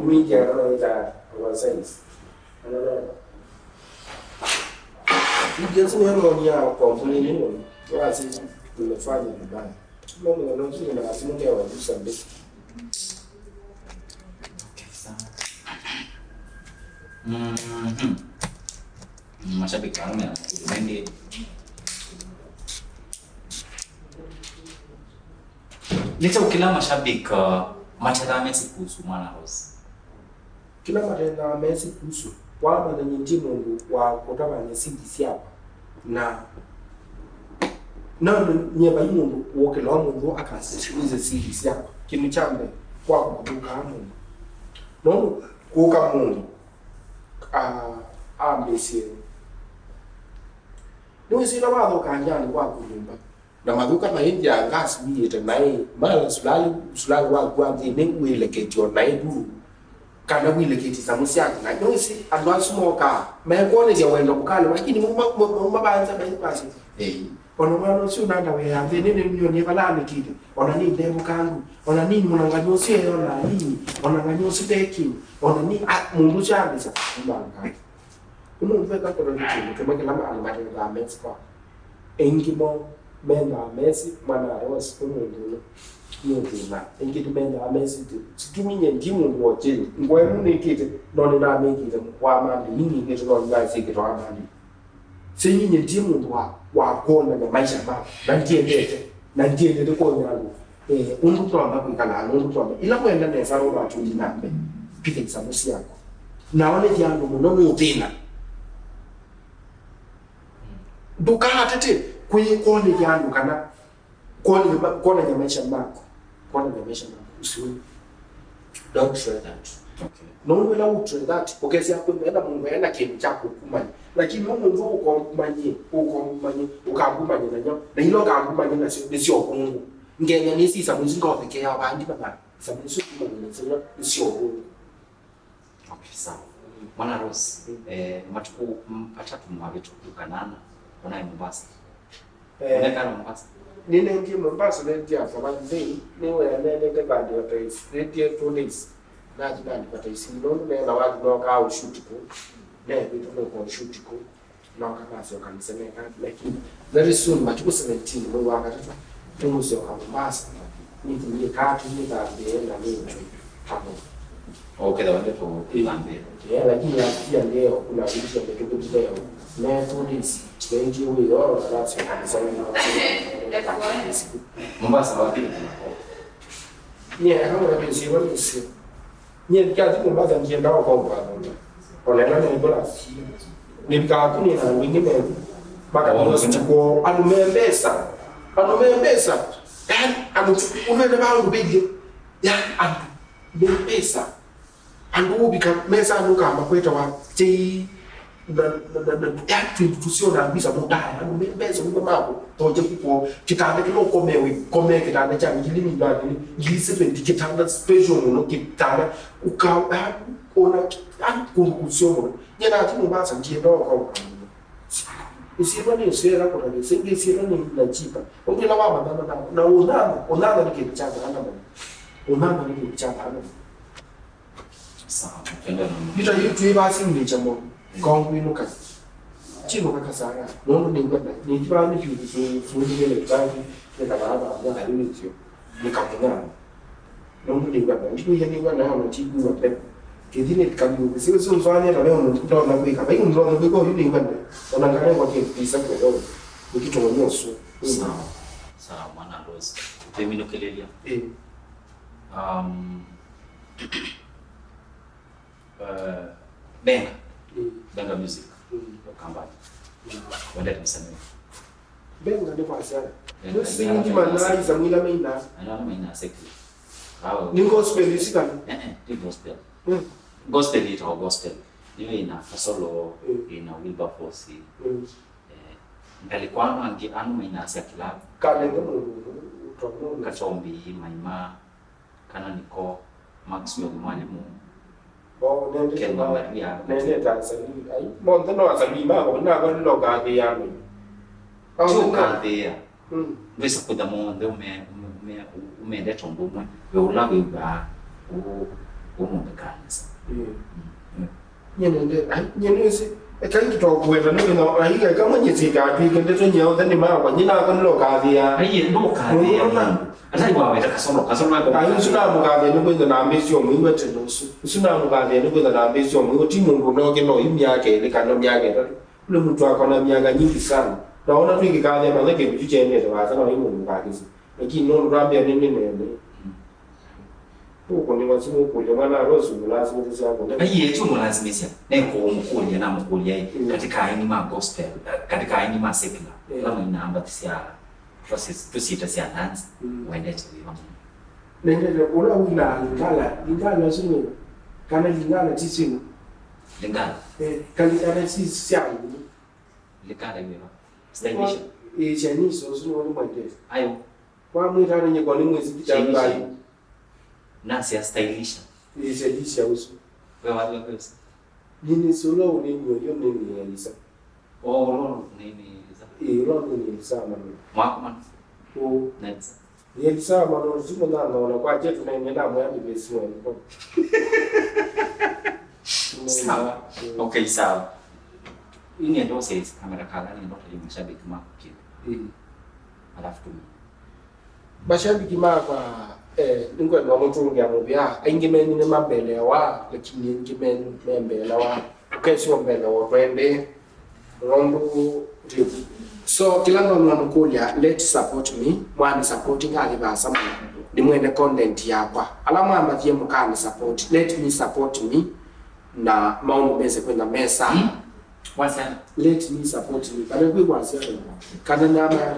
Media kama ita oversize. Unaelewa? Media sio ya maoni ya complain hiyo. Wasi tumefanya vibaya. Mambo na ndio na lazima ndio wajisa mbele. Okay, sawa. Mhm. Mashabiki wangu na mengi. Leta ukila mashabiki, uh, machathamesi kuhusu mwana Rose. Kĩla matethaa mesĩ kuhusu, wamanya nyie ndi mũndũ wa kũtavany'a sili syakwa, na nũndũ nyie vai mũndũ wũkĩlawa mũndũ akasisya sili syakwa. Kĩndũ kya mbee, kwa kũthũkaa mũndũ. Nũndũ kũka mũndũ, ah, ambĩsye, nĩwĩsĩ ĩla wathũkangya andũ kwaku nyũmba, na mathũka maĩ nthĩ ya gas wĩĩte naĩ, mala sulali, sulali waku wa nthĩnĩ wĩleketye o naĩ ndulu, kana wĩleketye isamũ syaku. Na nĩwĩsĩ andũ asu mokaa mekwonethya wendo mũkalĩ, lakini mauma, mauma vanza maikwasya, ei, ona mwana ũsu ũnanda wĩa nthĩnĩ nĩnĩonie vala anĩkĩte, ona nĩ ndevũkangu, ona nĩ mũnangany'a ũsu eyona nini, ona ngany'a ũsu ndekĩni, ona nĩ, a, mũndũ ũsu ambĩsa, ũmanga. Ũmũnthĩ eka kũtavya kĩndũ kĩmwe kĩla andũ matethaa mesĩ kwa. Aingĩ moo mendaa mesĩ mwana Rose ũmũnthĩ ũyũ nĩ ũthĩna. Aingĩ tũmendaa mesĩ tũ. Situminye ndi mũndũ wa ũkyeni. Ngũa ĩno nĩkĩte, no nĩnamĩkĩte wa Monday, nĩnĩkĩte no nĩnasyĩkĩte wa Monday. Sinyinye ndi mũndũ wa, wa kwonany'a maisha makwa. Na ndiendete. Na ndiendete kwony'a andũ. Eh, ũndũ tũtonya kwĩkala na ũndũ tũtonya. Ĩla mwenda nesa no matũthi na mbee. Pita isamũ syaku. Na onethya andũ mũno nĩ ũthĩna. Ndũkaatete kwĩ-, kwonethya andũ kana kwonethya ma-, kwonany'a maisha maku. Kwonany'a maisha maku. Usiwe. Don't try that. Okay. Nũndũ ĩla ũtry that, ũkesya kwĩ ena mũndũ ena kĩndũ kya kũkumany'a. Lakini no mũndũ ũkomumanyie, ũkomumanyie, ũkakumany'a na nyo. Na ila ũkakumany'a nasyo nĩsyo ũvũngũ. Ngenya nĩsi isamũ isu ngothekeaa vandi vana. Isamũ isu kumany'a nasyo nĩsyo ũvũngũ. Okay, sawa. Mwana Rose, eh, matukũ m-, atatũ mavĩtũku kana ana, ũnaĩ Mombasa. Eh, ũnekana Mombasa? Nĩnendie Mombasa, nendie after one day, nĩwĩa nendete va advertise, nendie two days, nathi na advertise, nũndũ neela wathi nokaa ũshuti kũu, nevĩtũ nũka ũshuti kũu. Noka nasyoka mĩsene ĩkati, lakini very soon, matukũ seventeen mwei wa katatũ, nĩngũsyoka Mombasa, nĩthi nĩkati, nĩthambĩe na nĩnzwe hamwe. Ũkethĩwa nĩ tũthambĩe. Yeah, lakini asikia leo, kuna vitu ya mĩtũkũ leo. Me two days, twenty wĩyo, nasyoka mĩsene. Mombasa wapi? Nyie, kama ndio sio, sio. Nyie ndikathi Mombasa ndienda ũkomboa nyũmba. Onela nĩ mbona. Nĩvikaa kũnĩ na andũ aingĩ me makathosti kwoo. Andũ me mbesa. Andũ me mbesa. Yaani, andũ ũnene va andũ vĩngĩ. Yaani, andũ me mbesa. Andũ ũvika mesa andũ kamba kwĩtawa chei. Na, na, na, na, yaani twĩndũ tũsyona mbisa mũtae, andũ me mbesa nĩmo mako, toje kuko, kĩtanda kĩla ũkomee, ũkomee kĩtanda kya ngili nĩ ngili seventy, kĩtanda special mũno, kĩtanda, ũka, yaani, ona, yaani, kũndũ kũseo mũno. Nyie nathi Mombasa, ndienda ũka ũkamenya. Ũsiĩtwa nĩ ũseo ĩla kũtavĩsya, ĩngĩ ĩsiĩtwa nĩ na chipa. Ũngĩ ĩla wamanyana na, na ũnana, ũnana nĩ kĩndũ kya maana mũno. Ũnana nĩ kĩndũ kya maana mũno. Sawa, tuende na Vita yu twĩ va signature mo. Kongwinũka. Chinũka kasara. Nũndũ nĩw'a na. Nĩthi va nĩ kĩndũ su-, sũngĩle tangi, nĩ kana ava, mwa ayu nĩtyo. Nĩ kamũnyana. Nũndũ nĩw'a na. Ndikuya nĩw'a na, ona tikuwa mbee. Kĩthi nĩ kamiũkĩ. Siu, siu nzwanya na veo mũndũ ndona kwĩka. Vai mũndũ ndona kwĩka, ũyu nĩw'a na. Ona ngane kwa kĩndũ kĩsa kwĩka. Nĩkĩtũmanyia ũsu. Sawa. Sawa, mwana Rose. Tũiminũkĩlĩlya. Eh. Um, uh, Benga. Mm. Benga Music. Mm. Ũkambani. Mm. Wendete msanii? Benga nĩ kwasya. Benga, nĩ singi manai samwila maina. Ana maina seki. Au. Nĩ gospel isi kana? Eh, eh, nĩ gospel. Mm. Gospel ĩtawa gospel. Nĩyo ĩna Kasolo, mm, ĩna Wilberforce. Mm. Eh, ngalĩko ano angĩ, ano mainasya kĩlavu. Kalenge mũndũ ũmwe, ũtwa mũndũ. Katombi, Maima, kana nĩko Maxwell mwalimũ. O, nende Ken ta, Maria. Nende ta asalii. Ai, monthe no asalii mako, nako nilo kathi ya mwe. Ti ũkathĩĩa. Mm. Ndwĩsa kwĩtha monthe ũme-, ũme-, ũme-, ũmendete ũndũ ũmwe, we ũla wĩw'aa ũ-, ũnũmbĩkaa nesa. Mm. Mm. Mm. Nyie nende, ai, nyie nĩsĩ, ekai tũtokwenda nĩ wĩna, ai, eka mwenye sika atwĩke ndeto nyie othe nĩ makwa, nyie nakwa nĩlokathĩa. Aiye, ndũkathĩa mũndũ. Atai waweta Kasolo, Kasolo ako. Ai, ũsu namũkathĩa nĩ kwĩtha na mbĩsĩ ũmwe iwe tene ũsu. Ũsu namũkathĩa nĩ kwĩtha na mbĩsĩ ũmwe iwe, ti mũndũ ũnoke no yu myaka ĩlĩ kana myaka ĩtatũ. Ule mtu ako na miaka nyingi sana. Na ona twĩkĩkathĩa matha kĩndũ kyu kyendete vasa na wĩ mũndũ kakĩsĩ. Lakini nũndũ twambĩa nĩ nĩnene. Mm. Ũkũnĩwa simu ũkũlya mwana Rose, mũlasimĩthasya akũne. Aiye, ti ũmũlasimĩsya. Nekũmũkũlya, namũkũlya ĩ, mm, katika aini ma gospel, eh, katika aini ma secular, yeah, ala mainaa mbathi sya, tũsi-, tũsyĩta sya dance, mm, wendete wĩva mũno? Nendete ũla wĩnaa Lingala, Lingala ũsu nĩ, kana Lingala ti simu? Lingala? Eh, ka Lingala ti sya ngũni. Lingala wĩva? Stylisha? Eh, Chinese, ũsu nĩwe nĩmwendete. Ayo. Kwa mwĩtano nyĩkwa nĩ mwĩsĩ kitabu. Nasya stylisha. Ĩsya lisha ũsu. We waliwa kwĩsa? Nini sula unini oyo nini elisa. Oh, ulo nini elisa. Ĩ, ũla nini elisa mano. Mwako mano. O. Nelisa. Elisa mano, zimo na naona kwa chetu na nenda mwani besi wani. Sawa. Okay, sawa. Ini ndo sasa kamera kala ni ndo mashabiki mako kile. Mm. Alafu tu. Mashabiki makwa, eh, nĩngwenda mũtũngĩa mũvea. Aingĩ menyu nĩmambeleawa, lakini aingĩ menyu membeleawa. Ũkesĩ ũmbelewa ũtwendee. Nũndũ, so, kĩla ndonya mũkũlya, let support me, mwani support ngalĩ vaasa mũno. Nĩ mwene content yakwa. Ala mwambathie mũkani support, let me support me, na maũndũ mese kwenda mesa. Hmm? Wasya. Let me support me. Kana kwĩ wasya. Kana nama ya.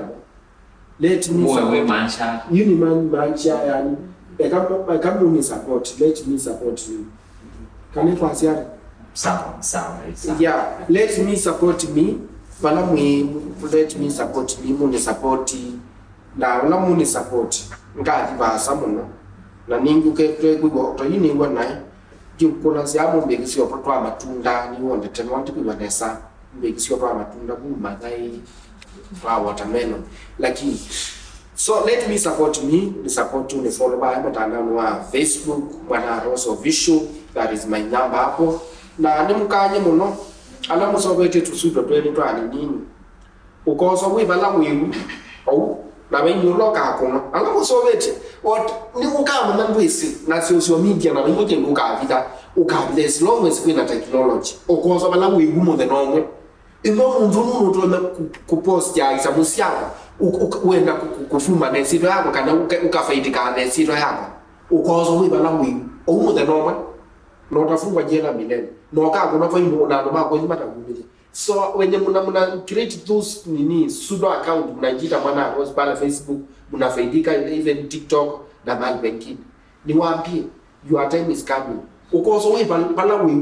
Let me support. Yu ni man, man shaya yani. Eka, eka muni support. Let me support you. Kani kwa siari. Sawa, sawa, sawa. Yeah, let me support me. Vala mwi, let me support me, muni support. Na vala muni support. Ngathi vaasa mũno. Na ningu ke, ke, to yini ngwa nae. Ndiũkũlasya mũmbĩkĩsyo twa matunda, nĩwondete, no ndikwĩw'a nesa. Mũmbĩkĩsyo twa matunda vu mathaĩ, twa watermelon. Lakini, so let me support me, ni support you, ni follow by mũtandaoni wa Facebook, Mwana Rose Official, that is my number hapo. Na nĩmũkanye mũno, ala mũsovetye tũsuto twenyu twa ninini. Ũkosa wĩ vala wĩu, ou, na vaini ũla ũkakũna. Ala mũsovetye, ot-, nĩ ũkamanya ndwĩsĩ, na social media, na vaini kĩndũ ũkavitha, ũkavitha as long as kwĩna technology. Ũkosa vala wĩu mũthenya ũmwe. Ĩno mũndũ ũmwe nũtonya kũ-, kũpost ya isamu syakwa, ũ-, ũ-, wenda kũ-, kũ-, kũfuma na ĩsyĩtwa yakwa, kana ũka-, ũkafaidĩkaa na ĩsyĩtwa yakwa. Ũkosa wĩ vala wĩu, ou mũthenya ũmwe, na ũtafungwa jela milele. Na ũkakũna vaini, na andũ makwa ithi matakumĩlya. So, wenye muna, muna create those nini, pseudo account, mnajiita Mwana Rose pale Facebook, mnafaidika even TikTok na mahali pengine. Niwaambie, your time is coming. Ũkosa wĩ pal-, pala wĩ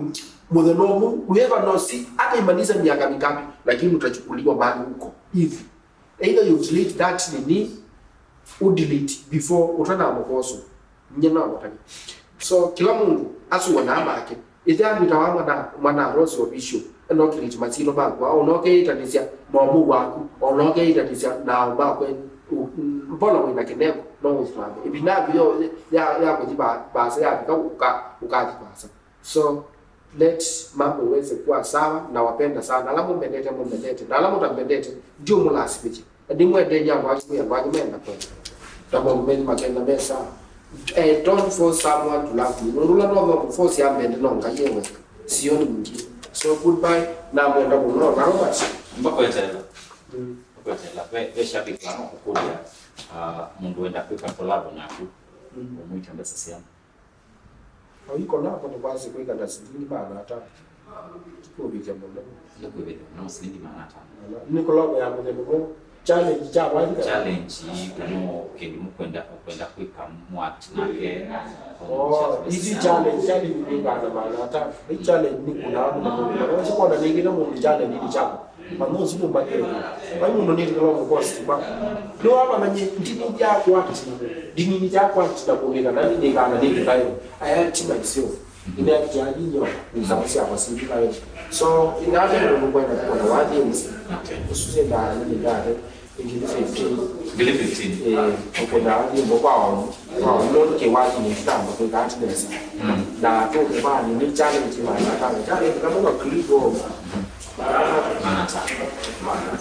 mũthenya ũmwe, you ever know, si hata imaliza miaka mingapi, lakini utachukuliwa mahali huko. Hivi. Either you delete that nini, u delete before, utana mkoso. Nyie no mũtavye. So, kĩla mũndũ asũanaa make. Ĩthe ambĩtawa mwana, mwana Rose Official, no create masyĩtwa maku, o na ũkeĩtanĩsya na ũmũ waku, o na ũkeĩtanĩsya na aũ makwa, u-, mbona wĩna kĩnengo, no ũthũange. Ĩvinda yaku yo, ya, ya kũthi va-, vaasa yavika, ũka-, ũkathi vaasa. So, let mambo iweze kuwa sawa, na wapenda sana. Ala mũmbendete, mũmbendete. Na ala mũtambendete, ndiũmũlasimĩthya. Ndimwendee nyie andũ angĩ, kwĩ andũ angĩ menda kwenda. Na maũndũ menyu makenda me sawa. Eh, don't force someone to love me. Nũndũ ũla no no force ambende no Ngai ewe. Sioni mwingine. So goodbye. Na mwenda mũno na Robert. Mbakweteela. Mm. Mbakweteela. Ve, ve shabiki wano kũkũlya, ah, mũndũ wenda kwĩka collab naku. Mm. Ũmwĩtya mbesa siana. Au iko napo nĩ kwasĩ kwĩka na silingi maana atano. Kũvĩthya mũno. Nĩ kũvĩthya mũno, silingi maana atano. Nĩ kolabo ya mũthemba mweũ. Challenge kya wathi kana? Challenge kũno kĩndũ mũkwenda, ũkwenda kwĩka mwat nake. Oh, hizi challenge, challenge nĩ kana maana atano. Hii challenge nĩ kuna hapo na kuna. Unaweza kuwa na nyingine mwa challenge ni chako. Manu simu mbakele. Vai mũndũ nĩtĩkĩla ũmũkosi kwa. Nĩwamanya ndini ya kwati. Ndini ya kwati na kũmĩka na nĩ kana nĩ kĩkayo. Aya ti maisio. Ina kiali nyo. Sababu ya kwasili kayo. So, ina ate mũndũ kwenda kwa wathi. Ususe ndani ndani. Ngili fifteen. Ngili fifteen. Eh, ũkũndaa nyĩmbo kwa omu. Kwa omu, nũndũ kĩwaki nĩ kitambo kwĩka ati nesa. Mm. Na tũkũvani nĩ challenge maana kana. Challenge kama kwa clip omu.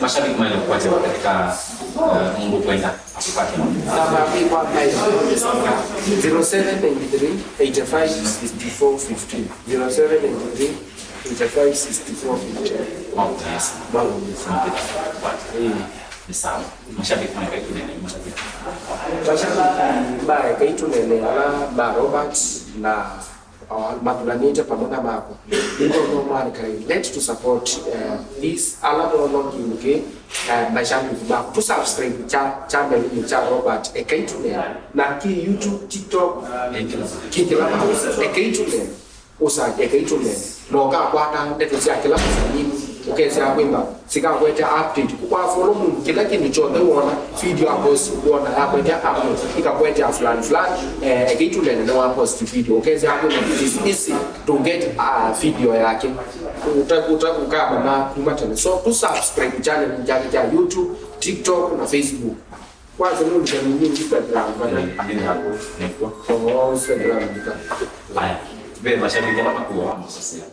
Mashabiki mali kupatia katika, eh, Mungu kwenda akupate. Namba hii kwa nine zero seven nine three eight five six four fifteen. Zero seven nine three eight five six four fifteen. Okay, yes. Bado ni. Eh. Ni sawa. Mashabiki wangapi na ni mashabiki? Mashabiki ma Ekai Tũneene ala ma Robert na, uh, mathulanĩte pamwe na makwa. Nĩngomba mwanika, let to support, uh, this ala mono kĩndũ kĩ, uh, mashabiki maku. Tu subscribe cha channel ni cha Robert Ekai Tũneene. Na ki YouTube, TikTok, ki kila mahali. Ekai Tũneene. Ũsa Ekai Tũneene. Na ũkakwata ndeto sya kĩla mũsanii ũkesya kwĩmba, sikakwete update. Kũkwa follow mũndũ, kĩla kĩndũ kyonthe wona, video ya post wona yakwete update, ikakwete fulani fulani, eh, Ekai Tũneene nĩ wa post video. Ũkesya kwĩmba, it is easy to get a video yake. Uta-, uta-, ũkamanya kuma tene. So, tu subscribe channel yake ya YouTube, TikTok na Facebook. Kwanza nĩ ũlikani nĩ Instagram kana? Nĩ, nĩ hapo, nĩkuo. Oh, Instagram ndika. Aya, ve mashabiki ala makuwa wa makosea.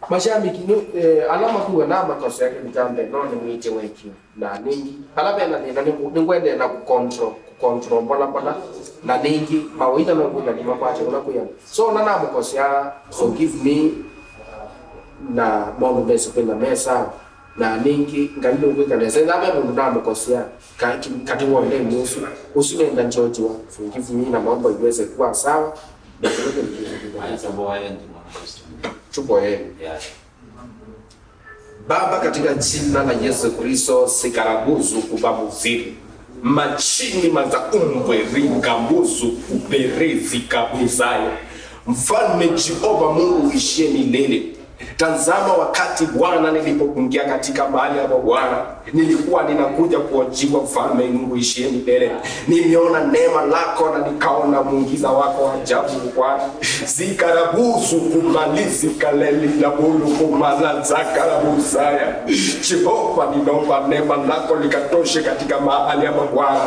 Mashabiki nĩ, eh, ala makuwa na makosea kĩndũ kya mbee, no nĩ mwĩte wekio. Na nĩngĩ, ala vena thĩna nĩ, nĩ ngwendee na kũcontrol, kũcontrol mbola mbola. Na nĩngĩ, mawaitha no kwĩka nĩ makwate ũla kwĩana. So, na namũkosea, forgive me, na maũndũ mese kwĩna mesa. Na nĩngĩ, Ngai nũkwĩka nesa. Ethĩwa ve mũndũ namũkosea, ka-, ki-, katĩ wa ũneenĩ ũsu, ũsu nenda George wa forgive me, na mambo iweze kuwa sawa. Aya, tuvoye ndi mwana Kristo. Tuvoye. Yeah. Baba, katika jina la Yesu Kristo, sikarabuzu kuba muziri. Machini mazaumbwe ringabuzu kuberezi kabuzaya. Mfalme Jehova Mungu uishie milele. Tazama, wakati Bwana nilipoingia katika mahali hapa Bwana, nilikuwa ninakuja kuojiwa, Mfalme Mungu ishie milele. Nimeona neema lako na nikaona muujiza wako wa ajabu Bwana. Zikarabusu kumalizi kaleli na bulu kumala zakarabusaya. Jehova, ninaomba neema lako likatoshe katika mahali hapa Bwana.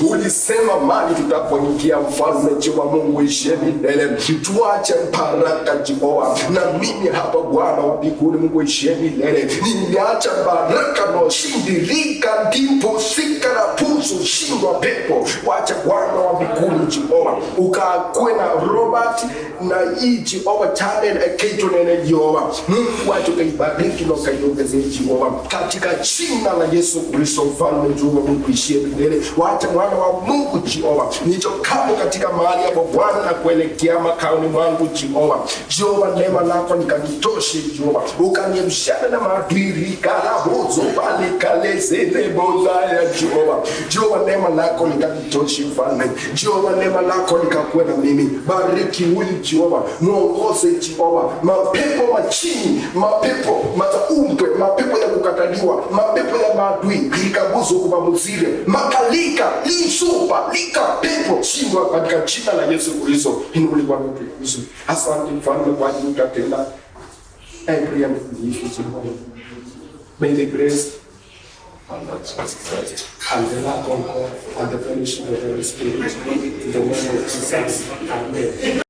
Ulisema mali tutapoingia, Mfalme Jehova Mungu ishie milele, tuache baraka Jehova. Na mimi hapa Bwana wa mbinguni Mungu ishie milele, nimeacha baraka na ushindi rika ndipo sikarabusu shindwa pepo. Wacha Bwana wa mbinguni Jehova ukakwe na Robert na hii Jehova channel, Ekai Tũneene Jehova. Mungu wacha ukaibariki na ukaiongezee Jehova. Katika jina la Yesu Kristo, Mfalme Jehova Mungu ishie milele. Wacha mwana wa Mungu Jehova. Nichokapo katika mahali hapo Bwana na kuelekea makaoni mwangu Jehova. Jehova, neema lako likanitoshe Jehova. Ukaniepushe na maadui rikarabuzu balikalezele bozaya Jehova. Jehova, neema lako likanitoshe Mfalme. Jehova, neema lako likakuwe na mimi. Bariki huyu Jehova, mwongoze Jehova. Mapepo machini, mapepo mazaumbwe, mapepo ya kukataliwa, mapepo ya maadui, likabuzu kuba muzire, makalika, lisupa, lika pepo, shindwa katika jina la Yesu Kristo. Inuliwa na utukuzwe. Asante Mfalme kwa ajili utatenda. I pray and believe in Jehovah. May the grace of our Lord Jesus Christ and the love of God and the fellowship of the Holy Spirit, in the name of Jesus. Amen.